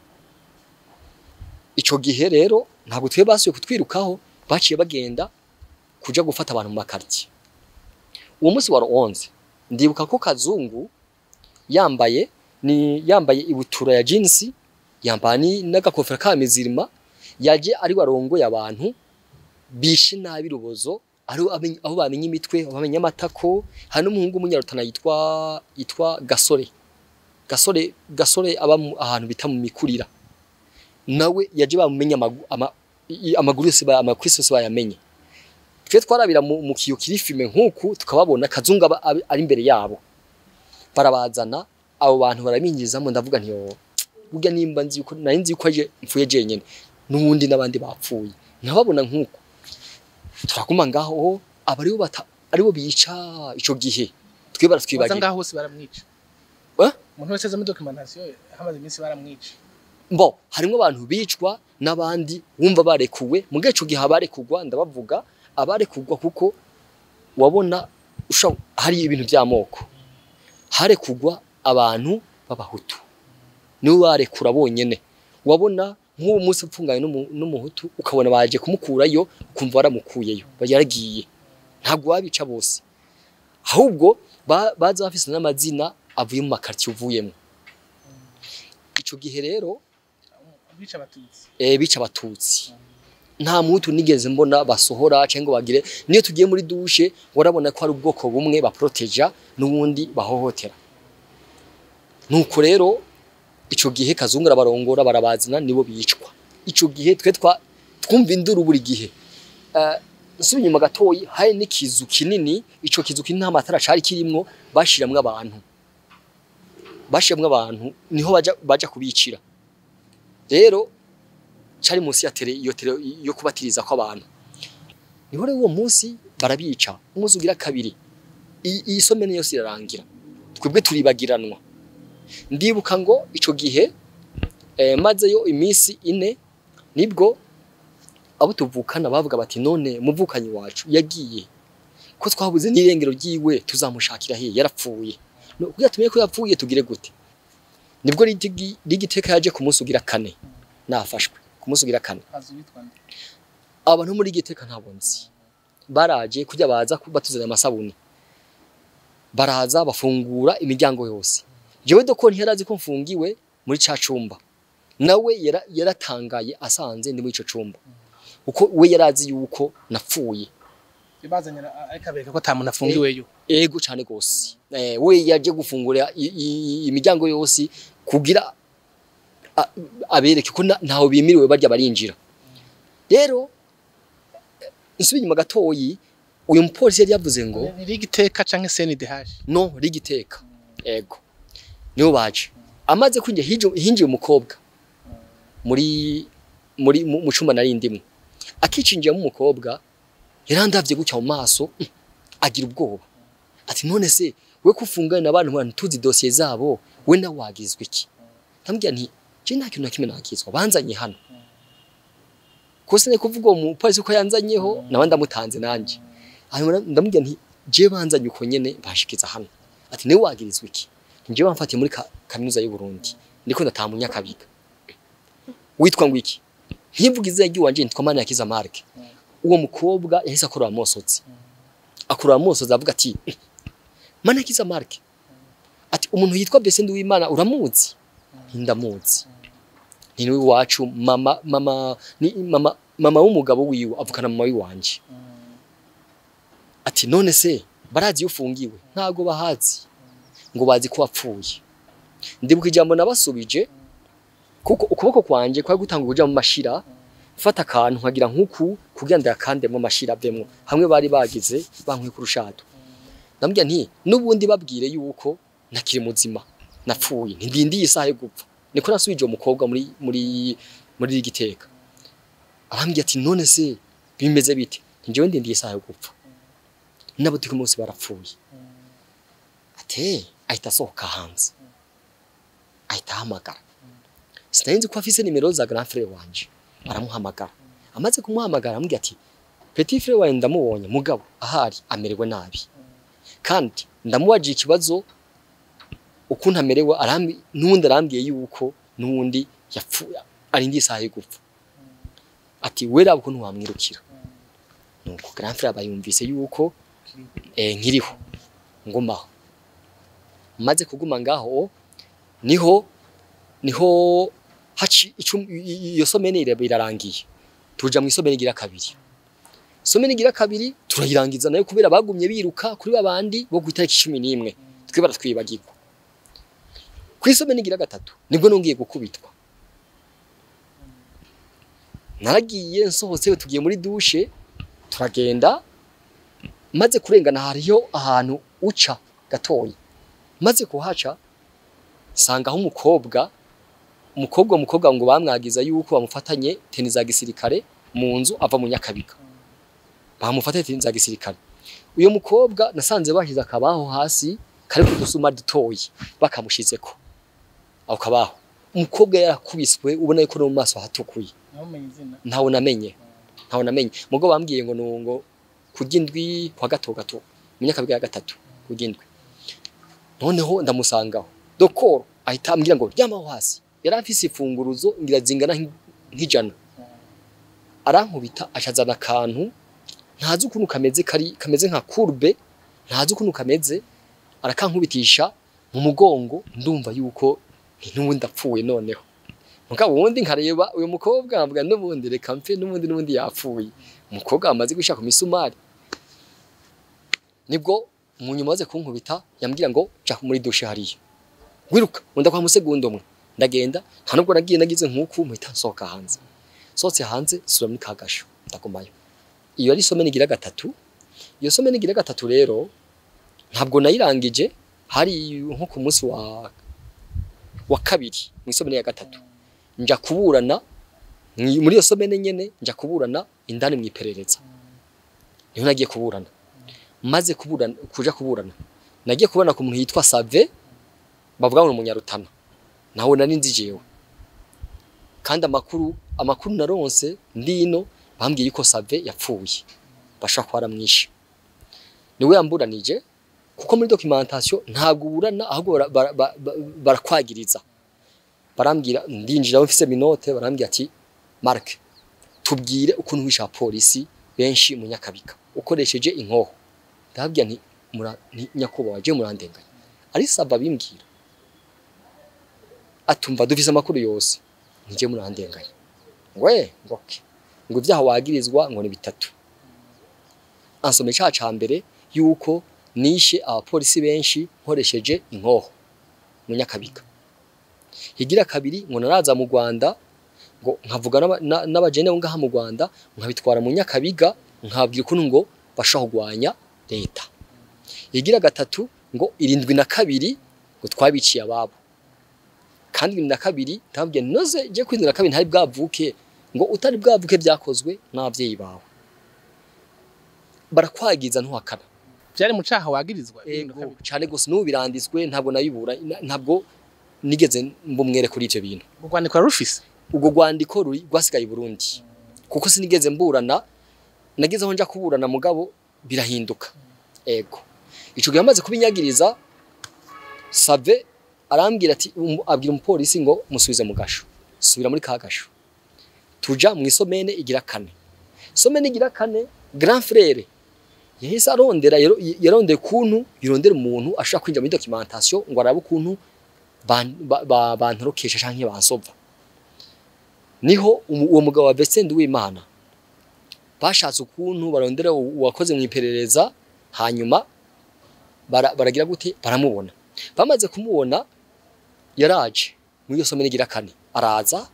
Ico gihe rero ntabwo twe basuye kutwirukaho, baciye bagenda kuja gufata abantu mu makartie. Uwo munsi wa 11 ndibuka ko Kazungu yambaye ibutura ya jeans, yambaye n'agakofera ka mizirima, yaje ari warongoye abantu bishe nabi rubozo, aho bamenye imitwe, bamenye amatako. Hari n'umuhungu w'umunyarutana yitwa Gasore. Gasore aba ahantu bita mu Mikurira, nawe yaje bamumenya amaguru yose, amakwisi yose bayamenye. Twe twarabira mu kiyo kiri filme nkuku tukababona Kazungu ari imbere yabo, barabazana abo bantu barabinjizamo. Ndavuga nti burya nimba nzi yuko nari nzi yuko aje mfuye jenyene, n'ubundi n'abandi bapfuye nkababona nkuko. Turakuma ngaho abaribo bica ico gihe twe baratwibagira ngaho hose baramwica. Umuntu wese aza muri documentation hamaze iminsi baramwica. Mbo harimo abantu bicwa n'abandi wumva barekuwe. Mu gihe ico gihe abarekugwa ndabavuga abarekugwa kuko wabona hari ibintu by'amoko. Harekugwa abantu b'abahutu nibo barekura bonyene. Wabona nk'uwo munsi upfunganye n'umuhutu ukabona baje kumukurayo, ukumva baramukuyeyo yaragiye. Ntabwo babica bose, ahubwo baza bafise n'amazina avuye mu makartie uvuyemo. Ico gihe rero bica abatutsi, bica abatutsi. Nta muhutu nigeze mbona basohora cyangwa bagire. Niyo tugiye muri douche warabona ko ari ubwoko bumwe baproteja n'ubundi bahohotera. Nuko rero ico gihe Kazungu arabarongora barabazina nibo bicwa. Ico gihe twe twumva induru buri gihe. Nsubiye inyuma gatoyi, hari n'ikizu kinini. Ico kizu kinini nta matara cari kirimwo, bashiramwo abantu. Niho baja kubicira. Rero cari munsi ya tele, iyo tele yo kubatiriza ko abantu. Niho rero uwo munsi barabica, umunsi ugira kabiri iyi somene yose irarangira, twebwe turibagiranwa. Ndibuka ngo ico gihe mazeyo iminsi ine nibwo abo tuvukana bavuga bati none muvukanyi wacu yagiye ko twabuze n'irengero ryiwe, tuzamushakira he? Yarapfuye. Kugira tumenye ko yapfuye tugire gute? Nibwo rigiteka yaje ku munsi ugira kane nafashwe. Ku munsi ugira kane abantu muri giteka ntabwo nzi baraje kujya baza batuzanira amasabuni, baraza bafungura imiryango yose. Jewe doko ntiyarazi ko mfungiwe muri ca cumba, nawe yaratangaye asanze ndi muri ico cumba, uko we yarazi yuko napfuye. Bazanye ariko ko tamuntu afungiweyo. Ego cyane gose. We yaje gufungura imiryango yose kugira abereke ko ntaho bimiriwe barya barinjira. Rero nsubiye inyuma gatoyi, Uyu mupolisi yari yavuze ngo Ni rigiteka canke CNDH? No, rigiteka. Ego, niho baje. Amaze kwinjira, hinjiye umukobwa muri muri mu cumba nari ndimwe. Akicinjiyamo umukobwa yarandavye gutya mu maso, agira ubwoba, ati: "None se we kufungana n'abantu bantu tuzi dosiye zabo, we nawe wagizwe iki?" Ndamubwira nti: "Je nta kintu na kimwe nakizwa, banzanye hano." Kose ne kuvuga uwo mupolisi ko yanzanyeho, nawe ndamutanze nanje. Hanyuma ndamubwira nti: "Je banzanye uko nyene, bashikiza hano." Ati: "Niwe wagirizwa iki?" "Nje bamfatiye muri kaminuza y'u Burundi, ndiko ndataha mu Nyakabiga." "Witwa ngo iki?" Nkivuga izina ry'iwanje, nitwa Manirakiza Mark. Uwo mukobwa yahise akorora amosozi, akorora amosozi, avuga ati: "Manirakiza Mark," ati: "umuntu yitwa Bese Nduwimana uramuzi?" "Ndamuzi, ni niwe iwacu, mama ni mama w'umugabo wiwe avukana mama wiwanje." Ati: "None se barazi iyo ufungiwe?" "Ntago bahazi, ngo bazi ko wapfuye." Ndibuka ijambo nabasubije, kuko ukuboko kwanje kwari gutanga kuja mu mashira, mfata akantu nkagira nkuku kugira ndayakandemwo amashira avemwo hamwe bari bagize bankwiye kurushato. Ndamubwira nti: "N'ubundi babwire yuko ntakiri muzima, napfuye, ntindindiye isaha yo gupfa." Niko nasubije uwo mukobwa muri giteka. Arambwira ati: "None se bimeze bite?" "Njyewe ndindiye isaha yo gupfa, n'abo turi kumwe bose barapfuye." Ate ahita asohoka hanze, ahita ahamagara. Sinari nzi ko afise nimero za grand frère wanje. Aramuhamagara. Amaze kumuhamagara aramubwira ati: "Petit frère wawe ndamubonye, mugabo ahari amerewe nabi, kandi ndamubajije ikibazo ukuntu amerewe, arambi n'ubundi arambwiye yuko n'ubundi yapfuye, arindiye isaha yo gupfa." Ati: "We raba ukuntu wamwirukira." Nuko grand frère aba yumvise yuko nkiriho, ngumaho. Maze kuguma ngaho, niho haci iyo semaine irarangiye, tuja mu i semaine igira kabiri. Semaine igira kabiri turayirangiza nayo, kubera bagumye biruka kuri babandi bo ku itariki 11, twe baratwibagirwa. Ku i semaine igira gatatu nibwo nongeye gukubitwa. Naragiye, nsohotse tugiye muri douche, turagenda. Maze kurengana hariyo ahantu uca gatoyi. Maze kuhaca nsanga aho umukobwa ngo bamwagiza yuko bamufatanye tenue za gisirikare mu nzu ava mu Nyakabiga, bamufatanye tenue za gisirikare. Uyo mukobwa nasanze bashize akabaho hasi kari kudusuma dutoyi, bakamushizeko ako kabaho. Umukobwa yarakubiswe, ubona yuko no mu maso hatukuye. Ntumenye izina? Ntawe namenye, ntawe namenye. Mugo bambwiye ngo nungo kurya indwi kwa gato gato mu Nyakabiga ya gatatu kurya indwi. Noneho ndamusangaho dokoro, ahita ambwira ngo ryamaho hasi. Yari afise imfunguruzo ngira zingana nk'ijana. Arankubita, acazana akantu ntazi ukuntu kameze, kari kameze nka courbe, ntazi ukuntu kameze, arakankubitisha mu mugongo. Ndumva yuko nti n'ubundi ndapfuye. Noneho mugabo ubundi nkareba uyu mukobwa, nkavuga: "N'ubundi reka mpfe, n'ubundi yapfuye." Umukobwa amaze gushaka imisumari. Nibwo mu nyuma maze kunkubita yambwira ngo: "Ja muri douche hariya, wiruka unda kwa musegundo umwe." Ndagenda, nta nubwo nagiye, nagize nkuku mpita nsohoka hanze. Sohotse hanze sura muri kagasho, ndagumayo. Iyo ari semaine igira gatatu. Iyo semaine igira gatatu rero ntabwo nayirangije, hari nko ku munsi wa kabiri mu i semaine ya gatatu nja kuburana. Muri iyo semaine nyene nja kuburana indani mu iperereza, niho nagiye kuburana. Maze kuburana, kuja kuburana, nagiye kuburana ku muntu yitwa Save, bavuga ngo ni umunyarutana, nawe nari nzi jewe. Kandi amakuru naronse ndino, bambwiye yuko Save yapfuye, bashobora kuba baramwishe. Niwe yamburanije, kuko muri documentation ntabwo uburana, ahubwo barakwagiriza. Barambwira, ndinjira mfise menottes, barambwira ati: "Mark, tubwire ukuntu wishe abapolisi benshi mu Nyakabiga ukoresheje inkoho." Ndababwira nti: "Nyakubahwa, je murandenganya, ari Sava bimbwira." Atumva dufise amakuru yose, nije murandenganya. We ngoke ngo ivyaha wagirizwa ngo ni bitatu. Ansome icaha ca mbere yuko nishe abapolisi benshi nkoresheje inkoho mu Nyakabiga. Higira kabiri ngo naraza mu Rwanda, ngo nkavuga n'abajene bo ngaha mu Rwanda, nkabitwara mu Nyakabiga, nkababwira ukuntu ngo bashobora kugwanya leta. Igira gatatu ngo 72 ngo twabiciye ababo. Kandi 72 ntabwiye noze je ku 72 ntari bwavuke, ngo utari bwavuke byakozwe n'abavyeyi bawe. Barakwagiza ntuhakana. Byari mu caha wagirizwa. Ego cyane gose, n'ubu biranditswe, ntabwo nabibura, ntabwo nigeze mbumwere kuri ivyo bintu. Ubwo rwandiko rufise? Ubwo rwandiko rwasigaye i Burundi. Kuko sinigeze mburana, nageze aho nja kuburana mugabo birahinduka. Ego. Ico gihe amaze kubinyagiriza, Save arambwira ati, abwira umupolisi ngo musubize mu gasho. Subira muri ka gasho. Tuja mu isomene igira kane. Isomene igira kane, grand frère yahise arondera, yarondeye kuntu yirondera umuntu ashaka kwinjira muri documentation ngo arabe ukuntu bantorokesha canke bansova. Niho uwo mugabo wa Vincent Uwimana bashatse ukuntu barondera uwakoze mu iperereza, hanyuma baragira gute, baramubona. Bamaze kumubona yaraje muri iyo somene igira kane, araza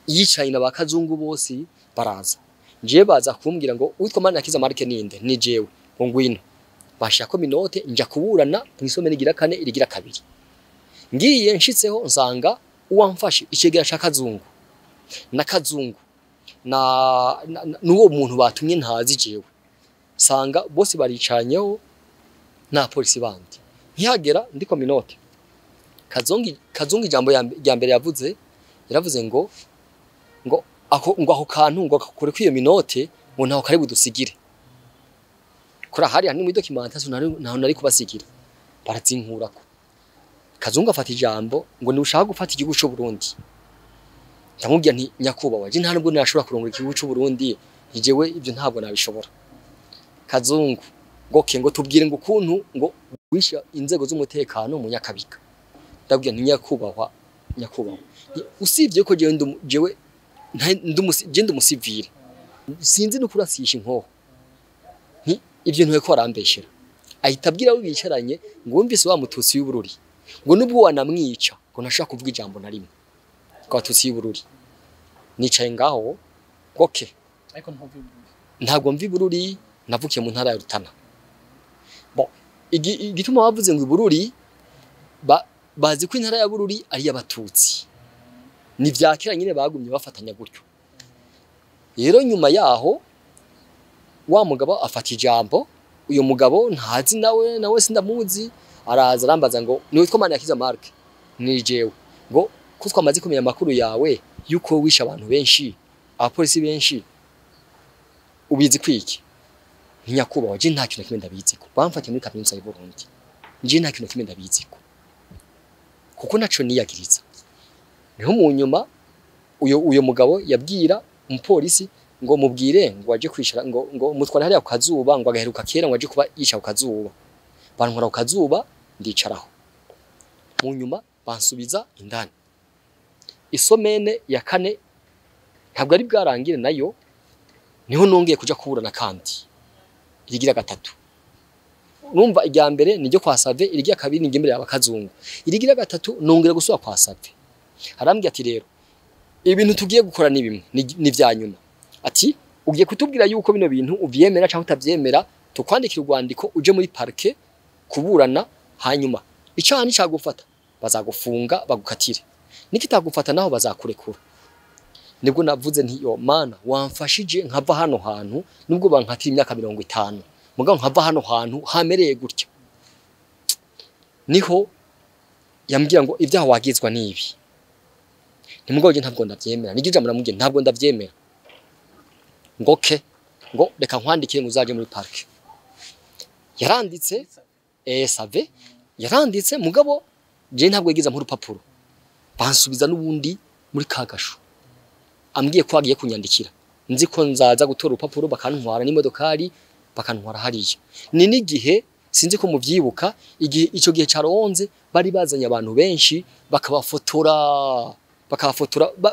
yicaye na bakazungu bose baraza. Nje baza kumbwira ngo witwa Manirakiza Mark ninde? Ni jewe. Ngo ngwino. Bashaka minote nja kuburana mu isomene igira kane irigira kabiri. Ngiye nshitseho nsanga uwamfashe icegera ca Kazungu na Kazungu na nuwo muntu batumye ntazi jewe. Sanga bose baricanyeho na polisi bandi. Nkihagera ndiko minote. Kazungu ijambo ya mbere yavuze, yaravuze ngo ako ngo aho kantu ngo akakure kwiyo minote ngo ntaho kari budusigire. Kora hari hani muri documentation ntaho nari kubasigira. Barazinkurako. Kazungu afata ijambo ngo ni ushaka gufata igihugu cy'u Burundi. Ndamubwira nti nyakubahwa je nta nubwo nashobora kurongora igihugu cy'u Burundi, ntijewe ibyo ntabwo nabishobora. Kazungu ngo ke ngo tubwire ngo ukuntu ngo wisha inzego z'umutekano mu Nyakabiga. Ndabwira nti nyakubahwa usibye ko jewe jewe ndi umusivile sinzi no kurasisha inkoho, nti ibyo ntuye ko arambeshera. Ahita abwira abo bicaranye ngo wumvise wa mututsi w'Ubururi ngo nubwo wanamwica ngo ntashaka kuvuga ijambo na rimwe kwa tutsi y'Ubururi. Nicaye ngaho goke, ariko ntumva ntabwo mvi Bururi, navukiye mu ntara ya Rutana. Bon, igituma bavuze ngo Bururi bazi ko intara ya Bururi ari y'abatutsi. Ni vyakira nyine bagumye bafatanya gutyo. Rero nyuma yaho wa mugabo afata ijambo, uyo mugabo ntazi nawe sindamuzi, araza arambaza ngo ni witwa Manirakiza Mark? Ni jewe. Ngo ko twamaze kumenya amakuru yawe yuko wisha abantu benshi, abapolisi benshi, ubizi kwiki? Ntinyakubahwa je nta kintu kimwe ndabiziko. Bamfatiye muri kaminuza y'u Burundi. Je nta kintu kimwe ndabiziko. Kuko naco niyagiriza. Niho mu nyuma uyo mugabo yabwira umupolisi ngo mubwire ngo aje kwishara ngo mutware hariya ku kazuba, ngo agaheruka kera ngo aje kuba yica ku kazuba. Bantwara ku kazuba ndicaraho. Mu nyuma bansubiza indani. Isomene ya kane ntabwo ari bwarangire nayo, niho nongeye kuja kuburana kandi irigira gatatu. Numva irya mbere niryo kwa Save, irigira kabiri ni imbere y'abakazungu. Irigira gatatu nongera gusubira kwa Save. Arambwira ati rero ibintu tugiye gukora ni bimwe ni vya nyuma. Ati ugiye kutubwira yuko bino bintu uvyemera cyangwa utavyemera, tukwandikira urwandiko uje muri parke kuburana, hanyuma icaha nicagufata bazagufunga bagukatire, nikitagufata naho bazakurekura. Nibwo navuze nti yo mana wamfashije nkava hano hantu, nubwo bankatira imyaka 50 mugabo nkava hano hantu hamereye gutya. Niho yambwira ngo ibyaha wagizwa nibi. Nimugabo je ntabwo ndavyemera. Niryo jambo namubwiye ntabwo ndavyemera. Ngo ke ngo reka nkwandikire ngo uzaje muri parke. Yaranditse Save yaranditse, mugabo je ntabwo yagize nk'urupapuro. Bansubiza n'ubundi muri kagasho. Ambwiye ko agiye kunyandikira. Nzi ko nzaza gutora urupapuro bakantwara n'imodokari bakantwara hariya. Ni n'igihe sinzi ko muvyibuka, igihe ico gihe caronze bari bazanye abantu benshi bakabafotora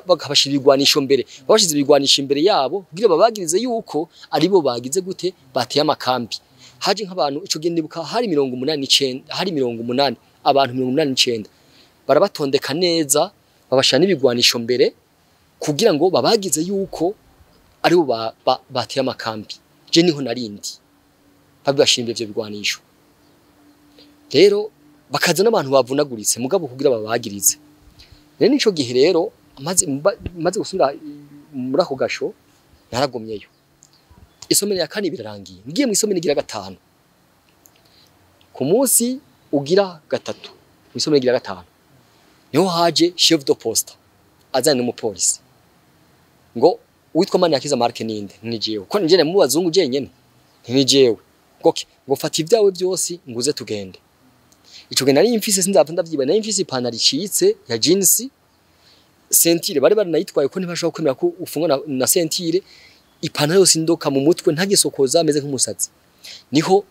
bakabashira ibigwanisho mbere, babashize ibigwanisho imbere yabo kugira babagirize yuko aribo bagize gute bateye amakambi. Haje nk'abantu ico gihe ndibuka hari 89, hari 80, abantu 89 barabatondeka neza babashira n'ibigwanisho mbere kugira ngo babagize yuko aribo bateye amakambi. Je niho narindi. Babibashimye ivyo bigwanisho. Rero bakaza n'abantu bavunaguritse mugabo kugira babagirize. Rero nico gihe rero maze gusubira muri ako gasho naragumyeyo. Isomero ya kane birarangiye. Ngiye mu isomero igira gatanu. Ku munsi ugira gatatu, mu isomero igira gatanu, niho haje chef de poste azanye n'umupolisi. Ngo witwa Maniyakiza Mark ninde? Ni jewe. Ko njye mu bazungu jenyene? Ni jewe. Ngo ngo fata ibyawe byose nguze tugende. Ico gihe nari mfise, sinzapfa ndavyiba, nari mfise ipantaro icitse ya jeans, ceinture bari baranayitwaye ko ntibashobora kwemera ko ufungwa na ceinture, ipantaro yose indoka mu mutwe, ntagisokoza, ameze nk'umusazi. Niho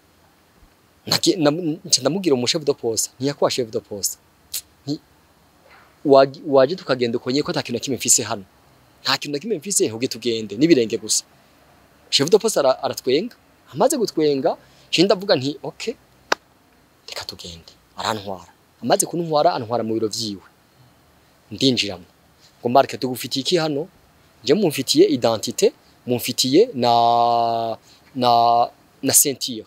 nca ndamubwira umu chef de poste, ntiyakuwa chef de poste, nti waje tukagenda ukonye ko ata kintu na kimwe mfise hano, nta kintu na kimwe mfise, huge tugende n'ibirenge gusa. Chef de poste aratwenga. Amaze gutwenga nca ndavuga nti okay, reka tugende. Arantwara, amaze kuntwara antwara mu biro vyiwe, ndinjiramo. Ngo Mark, tugufitiye iki hano? Nje mumfitiye identité, mumfitiye na ceinture.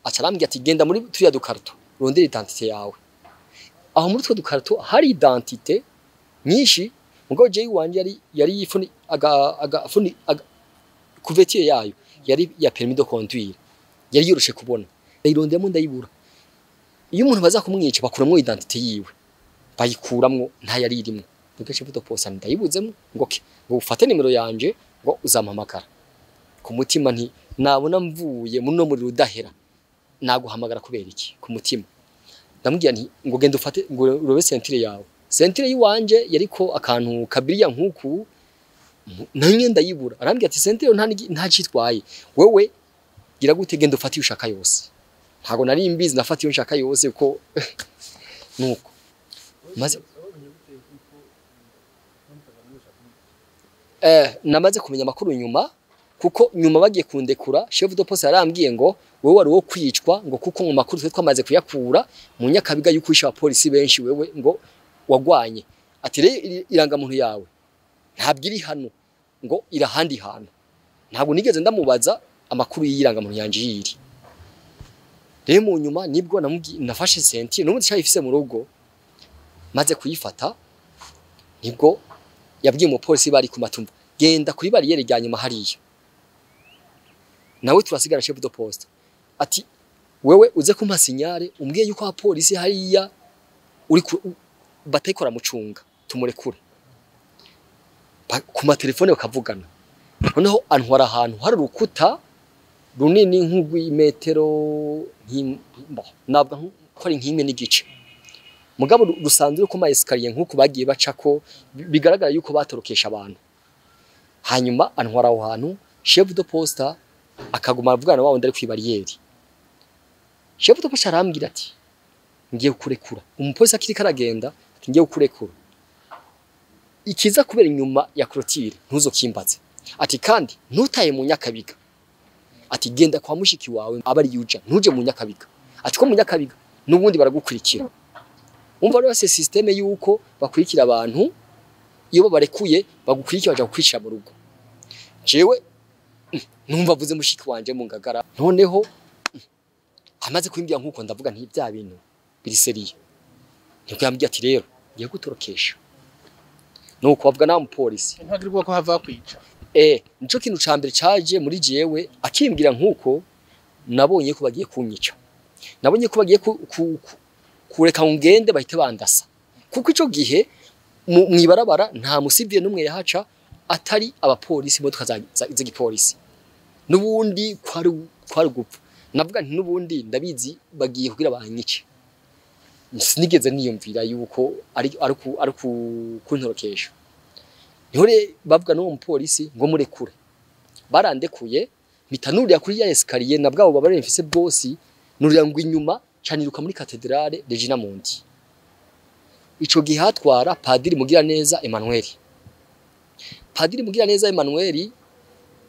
Aca arambwira ati genda muri turiya dukarito urondere identité yawe. Aho muri utwo dukarito hari identité nyinshi, mugabo jewe iwanje yari yifuni aga funi aga, couverture yayo yari ya permis de conduire, yari yoroshe kubona. Ndayirondemo ndayibura. Iyo umuntu baza kumwica bakuramwo identité yiwe, bayikuramwo, nta yari irimwo. Nibwo chef de poste ndayibuzemo. Ngo okay, ngo ufate nimero yanje, ngo uzampamagara. Ku mutima nti nabona mvuye muno muriro udahera naguhamagara kubera iki? Ku mutima ndamubwira nti ngo genda ufate, ngo urobe ceinture yawe. Ceinture yiwanje yariko akantu kabiriya nkuku, nanye ndayibura. Arambwira ati ceinture nta citwaye, wewe gira gute, genda ufate iyo ushaka yose. Ntago nari mbizi, nafata iyo nshaka yose ko nuko maze namaze kumenya amakuru nyuma, kuko nyuma bagiye kundekura chef de poste yarambwiye ngo wewe wari wo kwicwa, ngo kuko mu makuru twe twamaze kuyakura mu Nyakabiga yuko wishe abapolisi benshi, wewe ngo wagwanye. Ati rero irangamuntu yawe ntabwo iri hano, ngo irahandi hantu. Ntabwo nigeze ndamubaza amakuru y'irangamuntu yanje yiri. Rero mu nyuma nibwo nafashe ceinture, n'ubundi cyayifise mu rugo. Maze kuyifata nibwo yabwiye umupolisi bari ku matumba, genda kuri barrière rya nyuma hariya. Nawe turasigara chef de poste, ati wewe uze kumpa signal umbwiye yuko abapolisi hariya uri batayikora mucunga tumurekure. Ku matelefone bakavugana. Noneho antwara ahantu hari urukuta runini nk'urw'imetero, ntabwo ko ari nk'imwe n'igice, mugabo rusanzwe ko ma escalier nk'uko bagiye bacako, bigaragara yuko batorokesha abantu. Hanyuma antwara aho hantu, chef de poste akaguma avugana wa wundi ari kw'ibarrière. Chef de poste arambwira ati ngiye kukurekura. Umupolisi akiri karagenda ati ngiye kukurekura, ikiza kubera inyuma ya clôture ntuzokimbaze. Ati kandi ntutaye mu Nyakabiga. Ati genda kwa mushiki wawe aba ari yuja, ntuje mu Nyakabiga. Ati ko mu Nyakabiga nubundi baragukurikira. Umva rero se système yuko bakurikira abantu, iyo babarekuye bagukurikira baja kukwicira mu rugo. Jewe numva avuze mushiki wanje mu Ngagara. Noneho amaze kuimbya nkuko ndavuga nti bya bintu biri sérieux. Nibwo yambwiye ati rero ngiye gutorokesha. Nuko bavuga na mupolisi. Ntagira ubwoba ko hava kwica? Nico kintu ca mbere caje muri jewe akimbwira nkuko, nabonye ko bagiye kunyica. Nabonye ko bagiye kureka ngende bahite bandasa. Kuko ico gihe mwibarabara nta musivye numwe yahaca atari abapolisi, imodoka z'igipolisi. Nubundi kwari gupfa. Navuga nti nubundi ndabizi bagiye kugira banyice. Sinigeze niyumvira yuko ari kuntorokesha. Niho bavuga n'uwo mupolisi ngo murekure. Barandekuye, mpita nurira kuri ya escalier na bwabo babare mfise bwose, nurira ngo inyuma caniruka muri Cathédrale Regina Mundi. Ico gihe hatwara Padiri Mugiraneza Emmanuel. Padiri Mugiraneza Emmanuel,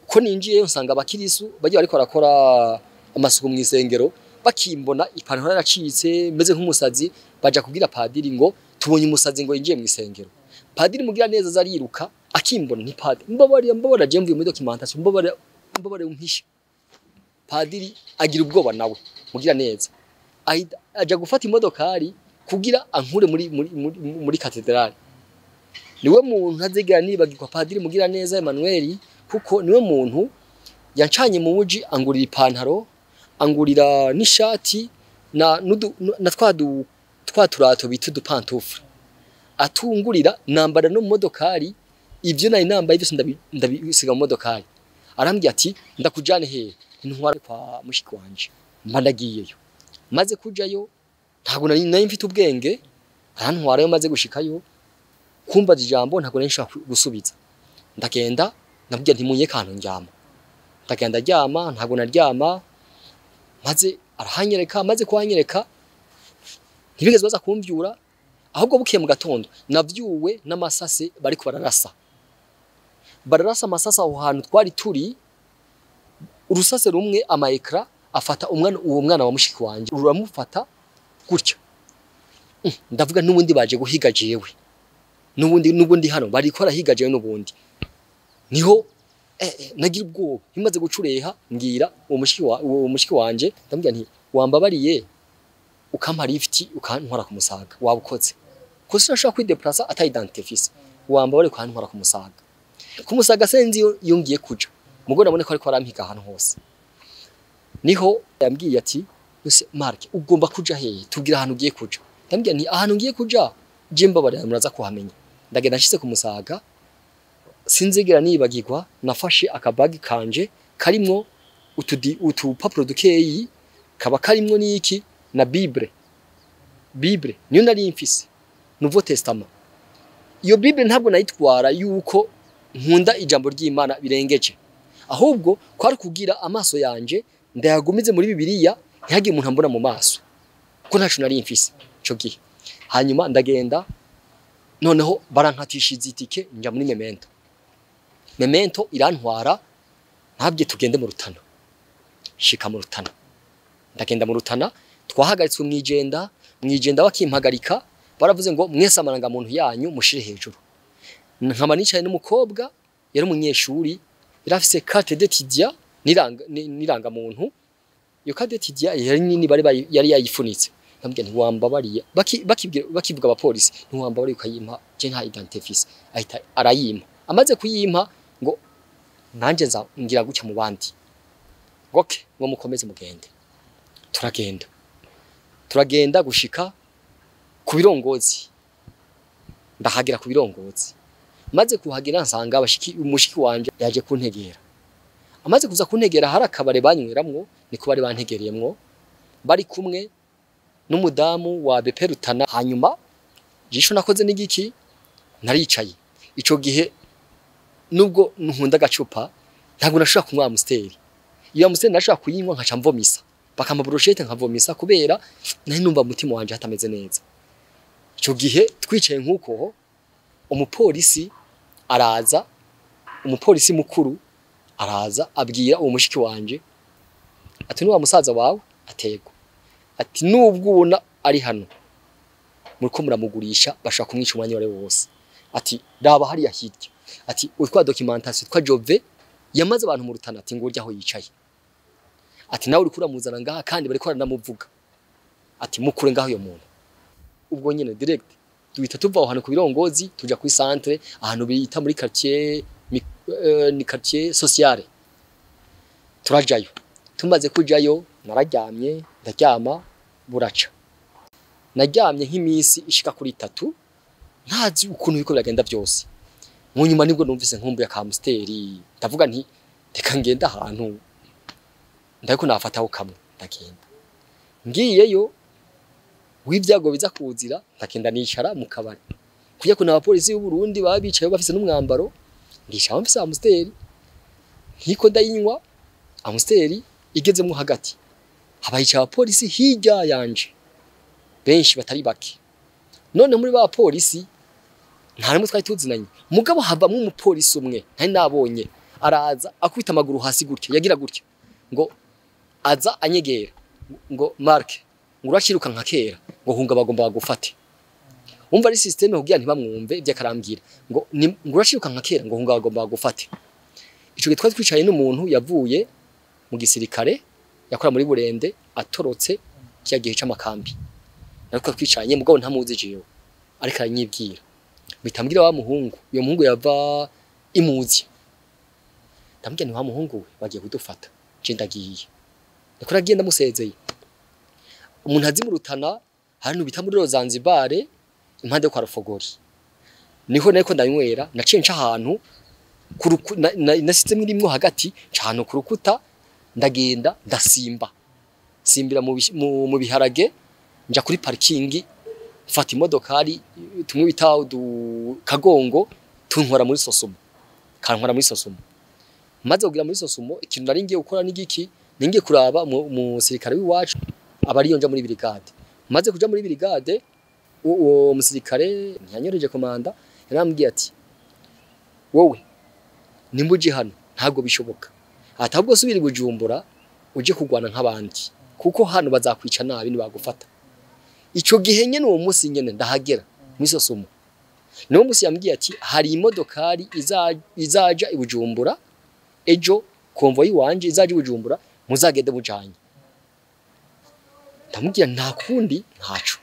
ko ninjiye nsanga abakirisu bagiye bariko barakora amasuku mu isengero, bakimbona ipantaro yaracitse meze nk'umusazi, baja kubwira padiri ngo tubonye umusazi ngo yinjiye mu isengero. Padiri Mugiraneza azariruka akimbona, nti padiri mbabarira, mbabarira, je mvuye muri documentation, mbabarira, mbabarira umpishe. Padiri agira ubwoba nawe mugira neza, aja gufata imodokari kugira ankure muri katedrale. Niwe muntu ntazigera nibagirwa, Padiri mugira neza Emmanuel, kuko niwe muntu yancanye mu muji, angurira ipantaro, angurira n'ishati na twa turato bita udupantufle, atungurira nambara no mu modokari. Ibyo nari nambaye byose ndabisiga mu modokari. Arambwira ati ndakujane hehe? Ntwara kwa mushiki wanje. Mba ndagiyeyo, maze kujayo ntabwo nari mfite ubwenge, arantwarayo. Maze gushikayo kumbaza ijambo ntabwo nari nshobora gusubiza. Ndagenda ndamubwira nti munyeke ahantu ndyama. Ndagenda ndyama, ntabwo naryama, maze arahanyereka. Maze kuhanyereka ntibigeze baza kumvyura, ahubwo bukiye mu gatondo navyuwe n'amasase bariko bararasa amasase aho hantu twari turi. Urusase rumwe ama éclats afata umwana, uwo mwana wa mushiki wanje, ruramufata gutya. Ndavuga n'ubundi baje guhiga jewe, n'ubundi hano bariko barahiga jewe n'ubundi. Niho nagira ubwoba, bimaze gucureha mbwira uwo mushiki wanje, ndamubwira nti wambabariye ukampa lift ukantwara ku Musaga, wabukotse ko sinashobora kwideplaça ata identité mfise, wambabariye ukantwara ku Musaga. Ku Musaga senzi iyo ngiye kuja, mugo nabone ko ariko arampiga ahantu hose. Niho yambwiye ati ese Mark ugomba kuja hehe? Tubwira ahantu ugiye kuja. Ndamubwira nti ahantu ngiye kuja je mbabarira muraza kuhamenya. Ndagenda nshitse ku Musaga, sinzigera nibagirwa, nafashe akabagi kanje karimwo utupapuro dukeyi, kaba karimwo n'iki na Bible. Bible niyo nari mfise, Nouveau Testament. Iyo Bible ntabwo nayitwara yuko nkunda ijambo ry'Imana birengeje, ahubwo kwari kugira amaso yanje ndayagumize muri Bibiliya, ntihagire umuntu ambona mu maso, ko ntaco nari mfise ico gihe. Hanyuma ndagenda, noneho barankatisha itike nja muri Memento. Memento irantwara, ntabye tugende mu Rutana. Shika mu Rutana, ndagenda mu Rutana, twahagaritswe mwijenda. Mwijenda bakimpagarika baravuze ngo mwese amaranga muntu yanyu mushire hejuru. Nkaba nicaye n'umukobwa yari umunyeshuri, yari afise carte d'étudiant n'iranga muntu. Iyo carte d'étudiant yari nini, yari yayifunitse. Ndamubwira nti wambabariye, bakivuga abapolisi, ntiwambabariye ukayimpa, je nta identité mfise. Ahita arayimpa. Amaze kuyimpa ngo nanje nza ngira gutya mu bandi, ngo okay, ngo mukomeze mugende. Turagenda gushika ku birongozi. Ndahagera ku birongozi, maze kuhagera nsanga abashiki, umushiki wanje yaje kuntegera. Amaze kuza kuntegera hari akabare banyweramwo, niko bari bantegereyemwo, bari kumwe n'umudamu wa BP Rutana. Hanyuma jisho nakoze n'igiki, naricaye. Ico gihe nubwo nkunda agacupa ntabwo nashobora kunywa Amstel. Iyo Amstel nashobora kuyinywa nkaca mvomisa, bakampa brochette nkavomisa, kubera nari numva umutima wanje hatameze neza. Ico gihe twicaye nk'uko, umupolisi araza, umupolisi mukuru araza abwira uwo mushiki wanje ati ni wa musaza wawe? Atego. Ati nubwo ubona ari hano muriko muramugurisha, bashaka kumwica umwanya wari wose. Ati raba hariya hirya, ati utwa documentation twa Jove yamaze abantu mu Rutana, ati ngurya aho yicaye, ati nawe uriko uramuzana ngaha kandi bariko baranamuvuga, ati mukure ngaho uyo muntu. Ubwo nyene direct duhita tuva aho hantu ku birongozi tuja kuri centre, ahantu bita muri quartier, ni quartier sociale. Turajayo. Tumaze kujayo nararyamye, ndaryama buraca. Naryamye nk'iminsi ishika kuri 3 ntazi ukuntu biriko biragenda byose. Mu nyuma nibwo numvise nkumbuye ka Amstel, ndavuga nti reka ngenda ahantu ndako nafataho kamwe. Ndagenda, ngiyeyo w'ibyago biza kuzira, ndagenda nicara mu kabari kujya kuna abapolisi b'u Burundi baba bicaye bafise n'umwambaro. Ndicara mfise Amstel, nkiko ndayinywa Amstel, igezemwo hagati haba hicaye abapolisi hirya yanje benshi batari bake. None muri ba polisi nta nimwe twari tuzinanye, mugabo havamwo umupolisi umwe ntari nabonye, araza akubita amaguru hasi gutya, yagira gutya ngo aza anyegera ngo Mark, ngo uraciruka nka kera, ngo hunga bagomba bagufate. Umva ari système kugira ntibamwumve ibyo akarambwira ngo ngo uraciruka nka kera, ngo hunga bagomba bagufate. Ico gihe twari twicaye n'umuntu yavuye mu gisirikare. Yakora muri Burende atorotse kiya gihe c'amakambi. Nariko twicanye mugabo ntamuzi jewe, ariko aranyibwira. Mpita wa muhungu, uyo muhungu yava imuzi. Ndamubwira nti wa muhungu we bagiye kudufata, je ndagiye. Niko nagiye ndamusezeye. Umuntu azi mu Rutana hano bita muri Zanzibar impande yo kwa Rufogori. Niho nariko ndanywera, naciye nca ahantu nasizemwo irimwo hagati, nca ahantu ku rukuta ndagenda ndasimba. Simbira mu biharage nja kuri parking mfata imodokari tumwe bita kagongo tuntwara muri Sosumo. Kantwara muri Sosumo. Maze kugira muri Sosumo ikintu nari ngiye gukora n'igiki, ningiye kuraba umusirikare w'iwacu abari yonja muri brigade. Maze kuja muri brigade uwo musirikare ntiyanyoreje komanda, yarambwiye ati wowe nimba uje hano ntabwo bishoboka, atabwo subira i Bujumbura uje kugwana nk'abandi kuko hano bazakwica nabi nibagufata. Ico gihe nyene uwo musi nyene ndahagera muri Sosumo. Niwo musi yambwiye ati hari imodokari izaja i Bujumbura ejo, konvoyi wanje izaja i Bujumbura muzagende mujanye. Ndamubwira nta kundi ntaco.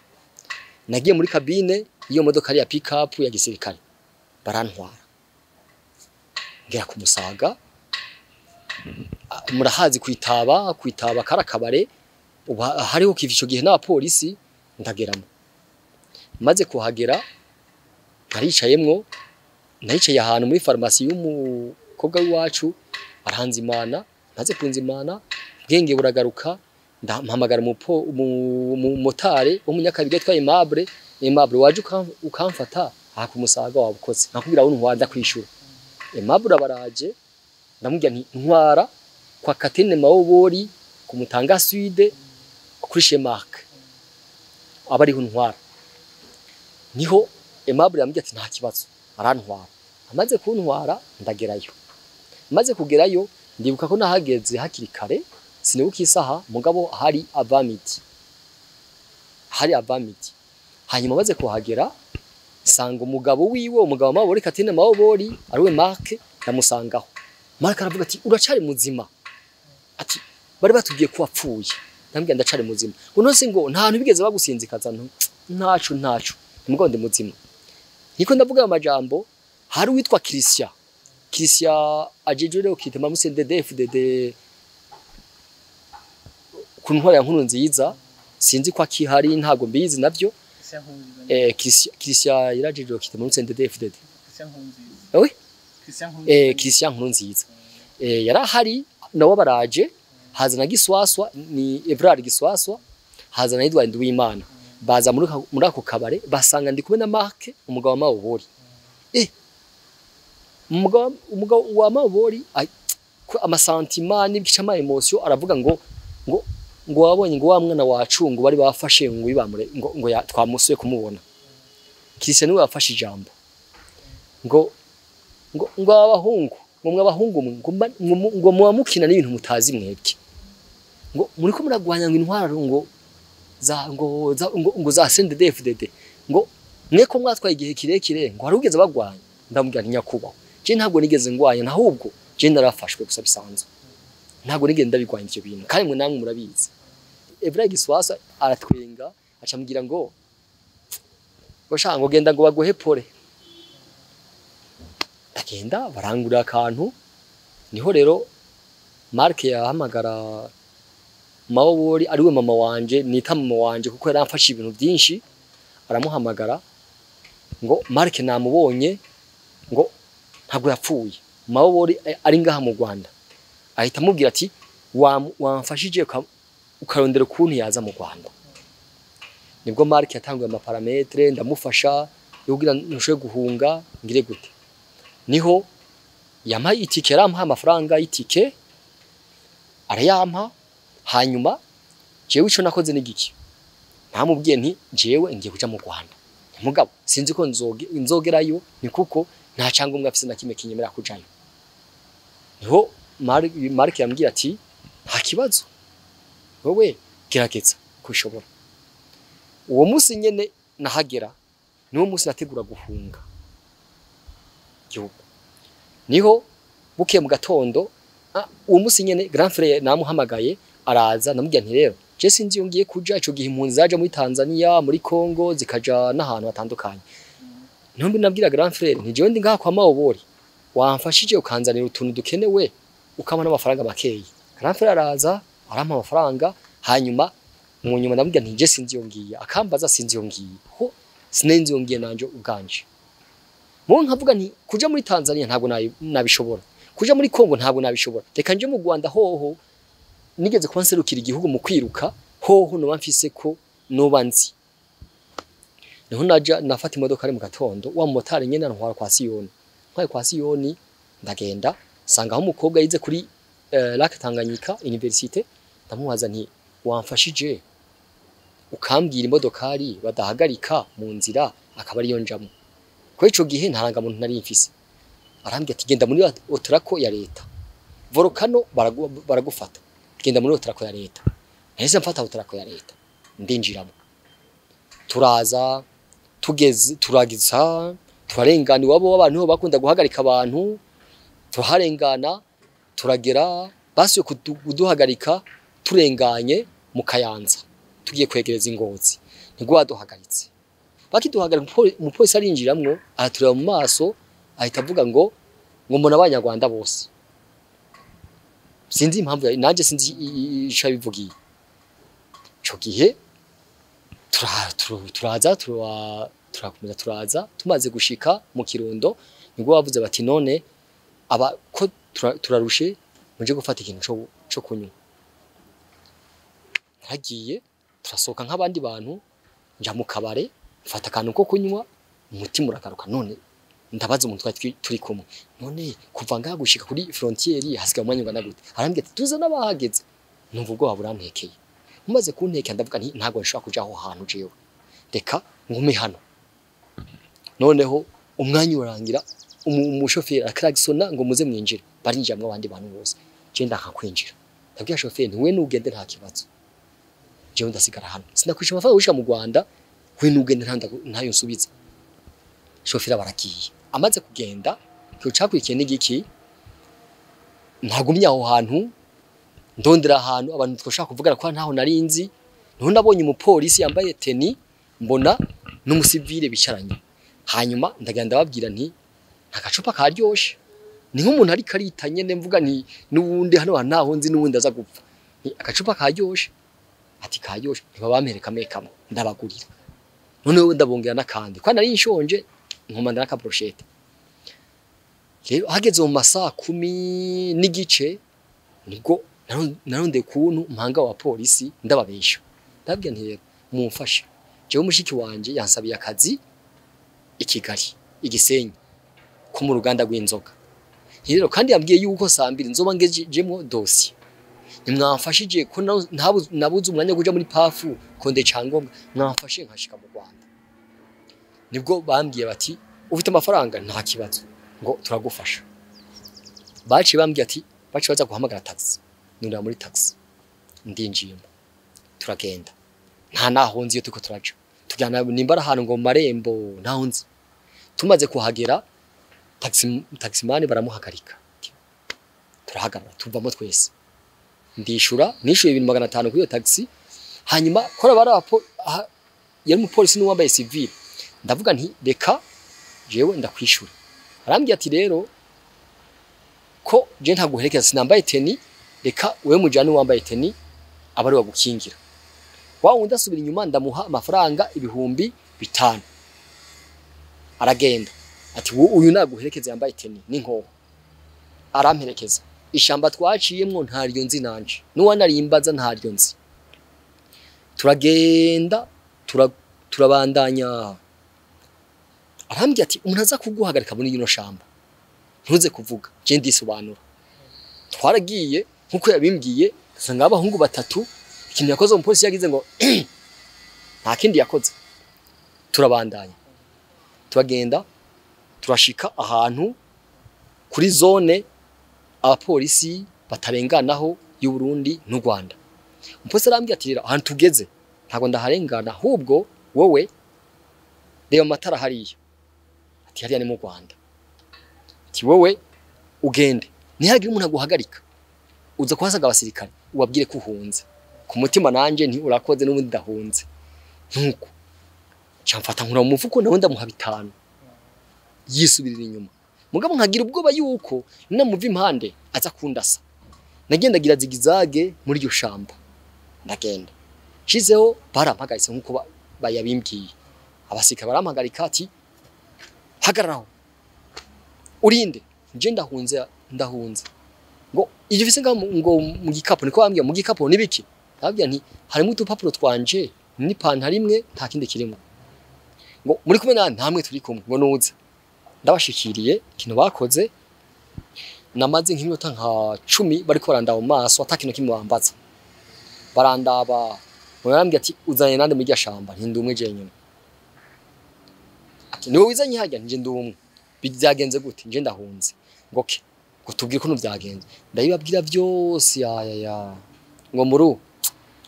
Nagiye muri kabine iyo modokari ya pick up ya gisirikare barantwara. Ngera ku Musaga, murahazi kwitaba karakabare ubu hariho kiva ico gihe n'abapolisi, ndageramo. Maze kuhagera naricayemwo, naricaye ahantu muri farumasi y'umukobwa w'iwacu aranzimana. Maze kunzimana ubwenge buragaruka, ndampamagara umumotari w'umunyakabiga yitwa Aimable. Aimable waje ukamfata aha ku Musaga wabukoze, nakubwira aho ntwara ndakwishura. Aimable abaraje, ndamubwira nti ntwara kwa Katene Mawobori ku Mutanga Sud kuri chez Mark, aba ariho ntwara. Niho Aimable yambwiye ati nta kibazo, arantwara. Amaze kuntwara ndagerayo. Maze kugerayo ndibuka ko nahageze hakiri kare, sinibuka isaha mugabo hari avamidi. Hari avamidi. Hanyuma maze kuhagera sanga umugabo wiwe, umugabo Mawobori Katene Mawobori ariwe Mark, ndamusangaho. Mark aravuga ati uracari muzima. Ati bari batubwiye ko wapfuye. Ndambwira ndacari muzima. Ngo nose ngo nta hantu bigeze bagusinzikaza ntacu ntacu. Mugabo ndi muzima. Niko ndavuga amajambo hari uwitwa Christian. Christian ajeje rero kitema mu CNDD-FDD ku ntwara ya nkuru nziza, sinzi ko akihari ntago mbizi navyo. Christian yarajeje kitema mu CNDD-FDD. Oui? Christian Nkurunziza. Yarahari nawe baraje, hazana Giswaswa ni Evrard Giswaswa, hazana Edward Nduwimana. Baza muri ako kabare basanga ndi kumwe na Mark umugabo wa Mawobori. Umugabo wa Mawobori amasentima n'ibica ama emotion aravuga ngo ngo ngo wabonye ngo wa mwana wacu ngo bari bafashe ngo ibamure ngo ngo twamusuye kumubona. Christian niwe yafashe ijambo ngo ngo ngo abahungu ngo mwabahungu ngo muwamukina n'ibintu mutazi mwebwe, ngo muriko muragwanya ngo intwaro ngo za ngo za ngo za CNDD-FDD ngo mwe ko mwatwaye igihe kirekire ngo harugeze bagwanya. Ndamubwira nti nyakubahwa je ntabwo nigeze ngwanya, nahubwo je narafashwe gusa bisanzwe, ntabwo nigeze ndabigwanya ivyo bintu kandi mwe namwe murabizi. Evra Giswasa aratwenga acambwira ngo ngo sha ngo genda ngo baguhe pole. Ndagenda barangura akantu. Niho rero Mark yahamagara Mawobori ariwe mama wanje, nita mama wanje kuko yaramfashe ibintu byinshi, aramuhamagara ngo Mark namubonye ngo ntabwo yapfuye, Mawobori ari ngaha mu Rwanda. Ahita amubwira ati wamfashije ukarondera ukuntu yaza mu Rwanda. Nibwo Mark yatanguye amaparametre, ndamufasha kugira ntushobore guhunga ngire gute. Niho yampaye itike, yarampa amafaranga y'itike arayampa. Hanyuma jewe ico nakoze n'igiki, ntamubwiye nti jewe ngiye kuja mu Rwanda, mugabo sinzi ko nzogerayo ni kuko nta cyangombwa afise na kimwe kinyemera kujayo. Niho Mark yambwiye ati nta kibazo wowe gerageza kushobora. Uwo musi nyene nahagera niwo musi nategura guhunga igihugu. Niho bukiye mu gatondo uwo musi nyene grand frère namuhamagaye Araza, ndamubwira nti rero je sinzi iyo ngiye kuja. Ico gihe impunzi zaja muri Tanzania, muri Congo, zikaja n'ahantu hatandukanye. Niho nabwira grand frère nti jewe ndi ngaha kwa Mawobori, wamfashije ukanzanira utuntu dukenewe, ukampa n'amafaranga makeyi. Grand frère araza, arampa amafaranga. Hanyuma mu nyuma ndamubwira nti je sinzi iyo ngiye. Akambaza sinzi iyo ngiye, ho sinenzi iyo ngiye nanje ubwanje. Mu nkavuga nti kuja muri Tanzania ntabwo nabishobora, kuja muri Congo ntabwo nabishobora, reka nje mu Rwanda hoho nigeze kuba nserukira igihugu mu kwiruka, hoho noba mfise ko noba nzi. Niho naja nafata imodoka ari mu gatondo, wa motari nyene antwara kwa Siyoni. Ntwaye kwa Siyoni, ndagenda nsanga aho umukobwa yize kuri Lac Tanganyika Université. Ndamubaza nti wamfashije ukambwira imodokari badahagarika mu nzira, akaba ariyo njamo, ko ico gihe ntarangamuntu nari mfise. Arambwira ati genda muri Otraco ya leta, Volcano baragufata, genda muri Otraco ya leta. Nahise mfata Otraco ya leta, ndinjiramo, turaza, tugeze turagiza, turarengana iwabo w'abantu bakunda guhagarika abantu, tuharengana, turagera basuye kuduhagarika turenganye mu Kayanza, tugiye kwegereza Ingozi, nibwo baduhagaritse. Bakiduhagarika, umupolisi arinjiramwo, aratureba mu maso, ahita avuga ngo mbona abanyarwanda bose. Sinzi impamvu, nanje sinzi ico yabivugiye. Ico gihe turaza, turakomeza turaza, tumaze gushika mu Kirundo nibwo bavuze bati none aba ko turarushe, muje gufata ikintu co kunywa. Naragiye, turasohoka nk'abandi bantu, nja mu kabare mfata akantu ko kunywa, umutima uragaruka. None ndabaza umuntu twari turi kumwe, none kuva ngaha gushika kuri frontière hasigaye umwanya ungana gute? Arambwira ati tuza n'abahageze. Numva ubwoba burantekeye. Umaze kuntekera, ndavuga nti ntabwo nshobora kuja aho hantu jewe, reka ngume hano. Noneho umwanya urangira, umushoferi akragisona ngo muze mwinjire, barinjiramwo abandi bantu bose, je ndaka kwinjira. Ndabwira shoferi nti we nugende nta kibazo, jewe ndasigara hano, sinakwisha amafaranga gushika mu Rwanda, we nugende ntayo nsubiza. Shoferi baragiye. Amaze kugenda, cyo cakurikiye n'igiki? Ntagumye aho hantu, ndondera ahantu abantu twoshaka kuvugana kwa ntaho narinzi. Niho nabonye umupolisi yambaye tenue, mbona n'umusivile bicaranye. Hanyuma ndagenda ndababwira nti ntagacupa karyoshe, ni nk'umuntu ariko aritanye, mvuga nti n'ubundi hano ntaho nzi, n'ubundi aza gupfa, nti agacupa karyoshe. Ati karyoshe, ntibabampereka mekamo, ndabagurira. Noneho ndabongera n'akandi kwa nari nshonje, nkomanda n'aka brochette. Rero hageze mu masaha 10:15 nibwo narondeye kuntu mpanga wa polisi, ndababesha, ndababwira nti rero mumfashe, jewe mushiki wanje yansabiye akazi i Kigali, i Gisenyi, ko mu ruganda rw'inzoga. Rero kandi yambwiye yuko saa 2 nzoba ngejemwo dossier, nimwamfashije ko nabuze umwanya wo kuja muri pafu konde cyangombwa, mwamfashe nkashika mu Rwanda. Nibwo bambwiye bati ufite amafaranga nta kibazo, ngo turagufasha. Baciye bambwiye ati baciye baza guhamagara taxi, nurira muri taxi, ndinjiyemo, turagenda, nta naho nzi iyo turiko turaja, tujyana nimba ari ahantu ngo mu marembo, ntaho nzi. Tumaze kuhagera, taximani baramuhagarika, turahagarara, tuvamo twese, ndishura, nishuye ibintu 500 kuri iyo taxi. Hanyuma kora barapo yari umupolisi n'uwambaye civil, ndavuga nti reka jewe ndakwishura. Arambwiye ati rero ko je ntaguherekeza sinambaye tenue, reka wewe mujane wambaye tenue aba ari wagukingira. Wa wundi asubira inyuma, ndamuha amafaranga 5000, aragenda ati uyu naguherekeza yambaye tenue n'inkoho. Aramperekeza. Ishamba twaciyemwo ntaryo nzi nanje, n'uwanarimbaza ntaryo nzi. Turagenda, turabandanya. Arambwira ati umuntu aza kuguhagarika muri ino shamba ntuze kuvuga, je ndisobanura. Twaragiye nkuko yabimbwiye, nsanga abahungu batatu. Ikintu yakoze umupolisi yagize ngo nta kindi yakoze. Turabandanya, turagenda, turashika ahantu kuri zone abapolisi batarenganaho y'u Burundi n'u Rwanda. Umupolisi arambwira ati rero ahantu tugeze ntabwo ndaharengana, ahubwo wowe reba amatara hariya, ati hariya ni mu Rwanda, ati wowe ugende ntihagire umuntu aguhagarika. Uza kuhasaga abasirikare ubabwire ko uhunze. Ku mutima nanje nti urakoze n'ubundi ndahunze. Nuko camfata nkura mu mufuko nawe ndamuha 5 yisubirira inyuma. Mugabo nkagira ubwoba yuko namuva impande aza kundasa. Nagendagira zigizage muri iryo shamba. Ndagenda shizeho barampagaritse nkuko bayabimbwiye. Abasirikare barampagarika ati hagararaho urinde, nje ndahunze ndahunze. Ngo ivyo bise ngo mu gikapo, niko bambwiye mu gikapo nibiki? Ndababwira nti harimo udupapuro twanje n'ipantaro imwe nta kindi kirimo. Ngo muri kumwe na ntamwe turi kumwe, ngo nuze. Ndabashikiriye ikintu bakoze, namaze nk'iminota nka 10 bariko barandaba mu maso ata kintu kimwe bambaza. Barandaba barambwira ati uzanye nande muri rya shamba? Nti ndi umwe jenyine. Ati niwe wizanye harya? Nje ndi umwe. Byagenze gute? Nje ndahunze. Ngo ke ngo tubwire ko byagenze. Ndabibabwira byose ya ngo muru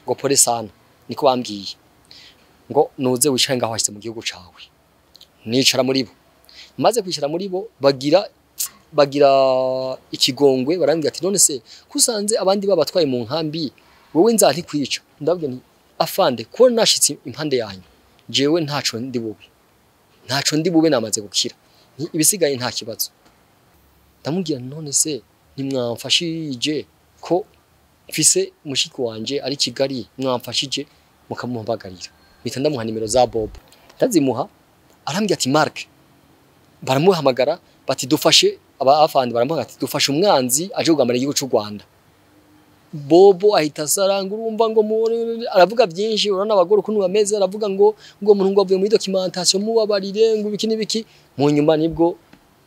ngo pole sana, niko bambwiye. Ngo nuze wicare ngaho hashitse mu gihugu cawe. Nicara muri bo. Maze kwicara muri bo bagira ikigongwe, barambwira ati none se kusanze abandi babatwaye mu nkambi wowe nza ntikwica? Ndabwira nti afande ko nashitse impande yanyu jewe ntaco ndi bube, ntaco ndi bube, namaze gukira, ibisigaye nta kibazo. Ndamubwira none se ntimwamfashije ko mfise mushiki wanje ari Kigali, mwamfashije mukamuhambagarira? Mpita ndamuha nimero za Bob, ndazimuha. Arambwira ati Mark, baramuhamagara bati dufashe aba afande, baramuhamagara ati dufashe umwanzi aje kugamara igihugu cy'u Rwanda. Bobo ahita asaranga, urumva ngo aravuga byinshi, urabona abagore ukuntu bameze, aravuga ngo muntu ngo avuye muri documentation mubabarire ngo ibiki n'ibiki. Mu nyuma nibwo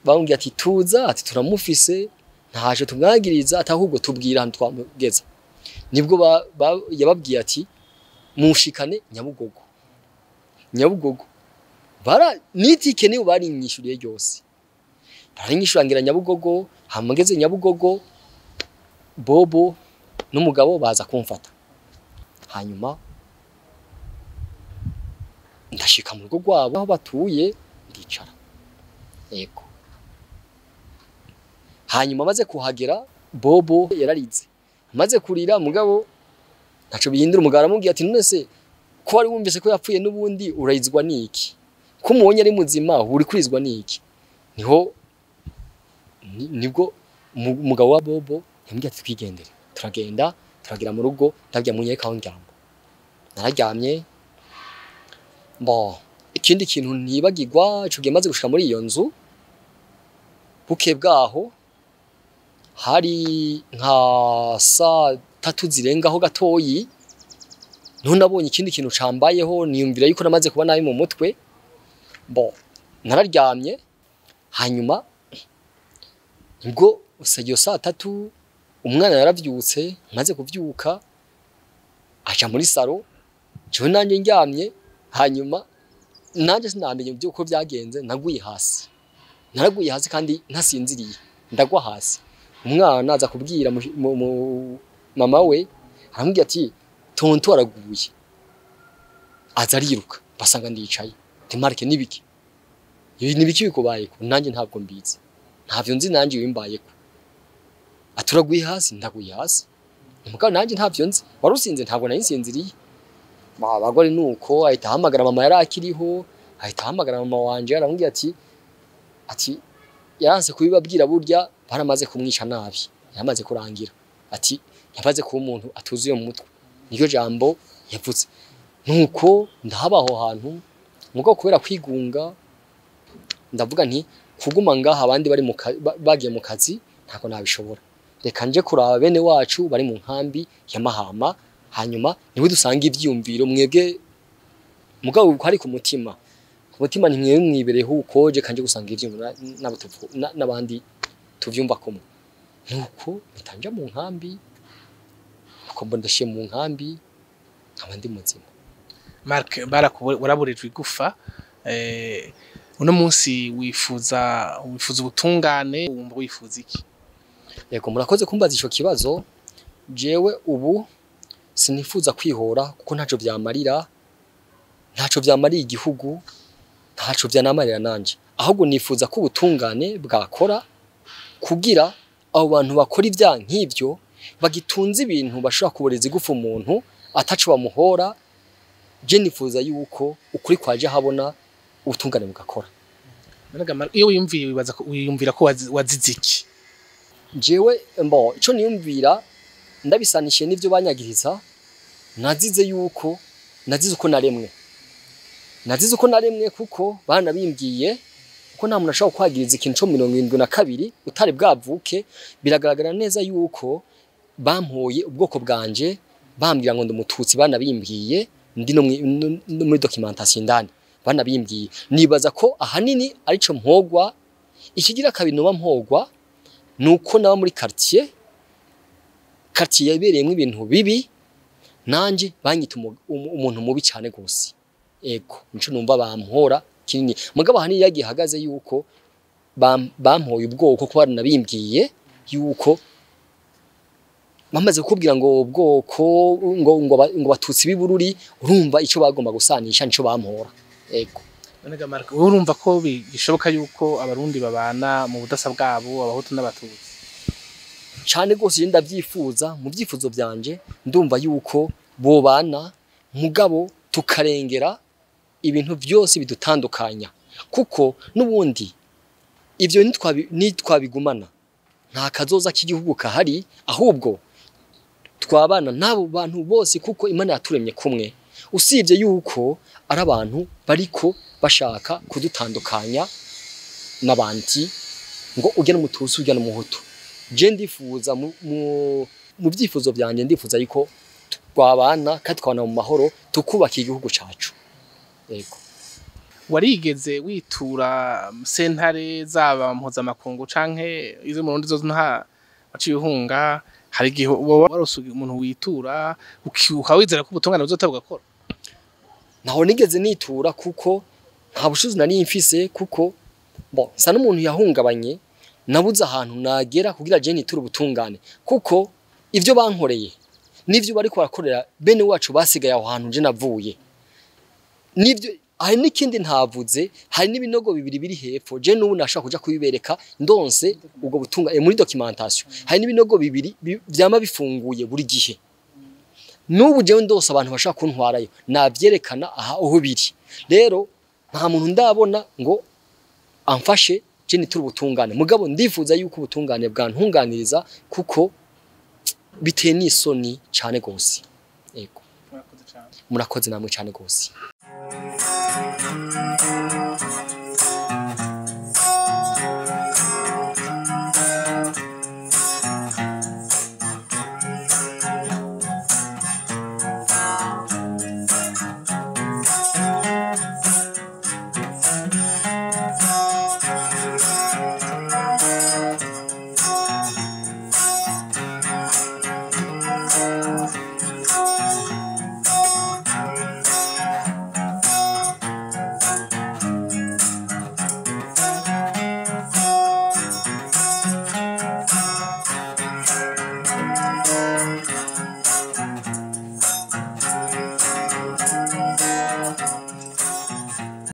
bambwiye ati tuza, ati turamufise ntaje tumwagiriza, atahubwo tubwira ahantu twamugeza. Nibwo yababwiye ati mushikane Nyabugogo. Nyabugogo bara nitike niyo bari nyishuriye ryose, barinyishurangira Nyabugogo. Hamugeze Nyabugogo Bobo n'umugabo baza kumfata. Hanyuma ndashika mu rugo rwabo aho batuye ndicara. Yego. Hanyuma maze kuhagera Bobo yararize. Maze kurira mugabo ntaco bihindura. Umugabo aramubwira ati none se ko wari wumvise ko yapfuye n'ubundi urayizwa niki? Ko umubonye ari muzima uri kurizwa niki? Niho nibwo umugabo wa Bobo yambwiye ati twigendere. Turagenda turagera mu rugo, ndabya munyereka aho ndyama. Nararyamye. Bo ikindi kintu ntibagirwa ico gihe maze gushika muri iyo nzu, buke bwaho hari nka saa 3 zirengaho gatoyi, niho nabonye ikindi kintu cambayeho, niyumvira yuko namaze kuba nabi mu mutwe. Bo nararyamye. Hanyuma nibwo iyo saa 3 umwana yaravyutse, maze kuvyuka aja muri saro, jewe nanje ndyamye. Hanyuma nanje sinamenye uko byagenze, naguye hasi. Naraguye hasi kandi ntasinziriye, ndagwa hasi. Umwana aza kubwira mama we, aramubwira ati tonto araguye. Aza ariruka basanga ndicaye. Nti Mark nibiki? Ibi nibiki bikubayeko? Nanjye ntabwo mbizi, ntavyo nzi nanjye wimbayeko. Aturaguye hasi, ndaguye hasi. Mugabo nanjye ntavyo nzi. Warusinze? Ntabwo nayinsinziriye. Abagore nuko ahita ahamagara mama, yari akiriho, ahita ahamagara mama wanje aramubwira ati yaranse kubibabwira, burya baramaze kumwica nabi, yamaze kurangira. Ati yamaze kuba umuntu atuzuye mu mutwe. Niryo jambo yavuze. Nuko ndahaba aho hantu, mugabo kubera kwigunga ndavuga nti kuguma ngaha abandi bari bagiye mu kazi ntabwo nabishobora. Reka nje kuraba bene wacu bari mu nkambi ya Mahama, hanyuma niwe dusanga ivyumviro mwebwe. Mugabo hari ku mutima, ku mutima nti mwe mwibereho uko je kanje gusanga ivyumviro n'abandi tuvyumva kumwe. Nuko mitanja mu nkambi, uko mbona ndashiye mu nkambi nkaba ndi muzima. Mark, waraburijwe igufa, uno munsi wifuza ubutungane, wumva wifuza iki? Yego, murakoze kumbaza ico kibazo. Jewe ubu sinifuza kwihora kuko ntaco vyamarira, ntaco vyamarira igihugu, ntaco vyanamarira nanje. Ahubwo nifuza ko ubutungane bwakora kugira abo bantu bakora ivyaha nk'ivyo bagitunze ibintu bashobora kuboreza igufa umuntu ataco bamuhora. Je nifuza yuko ukuri kwaje habona, ubutungane bugakora. Iyo wiyumviye, wibaza ko wiyumvira ko wazize iki? Jewe mbo ico niyumvira, ndabisanishiye n'ivyo banyagiriza, nazize yuko nazize uko naremwe, nazize uko naremwe, kuko banabimbwiye kuko nta muntu ashobora kwagiriza ikintu co 72 utari bwavuke. Biragaragara neza yuko bampoye ubwoko bwanje, bambwira ngo ndi umututsi, banabimbwiye ndi no muri documentation indani banabimbwiye. Nibaza ko ahanini arico mpogwa. Ikigira kabiri noba mpogwa nuko naba muri quartier yabereyemo ibintu bibi, nanje banyita umuntu mubi cyane gose. Ego, nico numva bampora kinini, mugabo ahanini yagiye hagaze yuko bampoye ubwoko, ko baranabimbwiye yuko bamaze kukubwira ngo ubwoko ngo batutsi b'ibururi, urumva ico bagomba gusanisha nico bampora. Ego. None ga Mark, wowe urumva ko bishoboka yuko abarundi babana mu budasa bwabo, abahutu n'abatutsi? Cane gose, je ndavyifuza. Mu vyifuzo vyanje ndumva yuko bobana, mugabo tukarengera ibintu vyose bidutandukanya, kuko n'ubundi ivyo nitwabigumana nta kazoza k'igihugu kahari. Ahubwo twabana n'abo bantu bose, kuko Imana yaturemye kumwe, usibye yuko ari abantu bariko bashaka kudutandukanya n'abandi, ngo ujya n'umututsi, ujya n'umuhutu. Je ndifuza mu vyifuzo vyanje ndifuza yuko twabana kandi twabana mu mahoro, tukubaka igihugu cacu. Yego. Warigeze witura sentare, zaba mpuzamakungu canke izo mu Burundi zozo nta waciye uhunga? Hari igihe uba warose umuntu witura, ukaba wizera ko ubutungane buzota bugakora? Ntaho nigeze nitura, kuko nta bushobozi nari mfise, kuko bon, nsa n'umuntu yahungabanye, nabuze ahantu nagera kugira je niture ubutungane, kuko ivyo bankoreye n'ivyo bariko barakorera bene wacu basigaye aho hantu je navuye, n'ivyo hari n'ikindi ntavuze, hari n'ibinogo bibiri biri hepfo. Je n'ubu nashaka kuja kubibereka ndonse ubwo butunga muri documentation. Hari n'ibinogo bibiri vyama bifunguye buri gihe. N'ubu jewe ndose abantu bashaka kuntwarayo navyerekana aha aho biri. Rero nta muntu ndabona ngo amfashe je niture ubutungane, mugabo ndifuza yuko ubutungane bwantunganiriza, kuko biteye n'isoni cane gose. Yego. Murakoze cane. Murakoze namwe cane gose.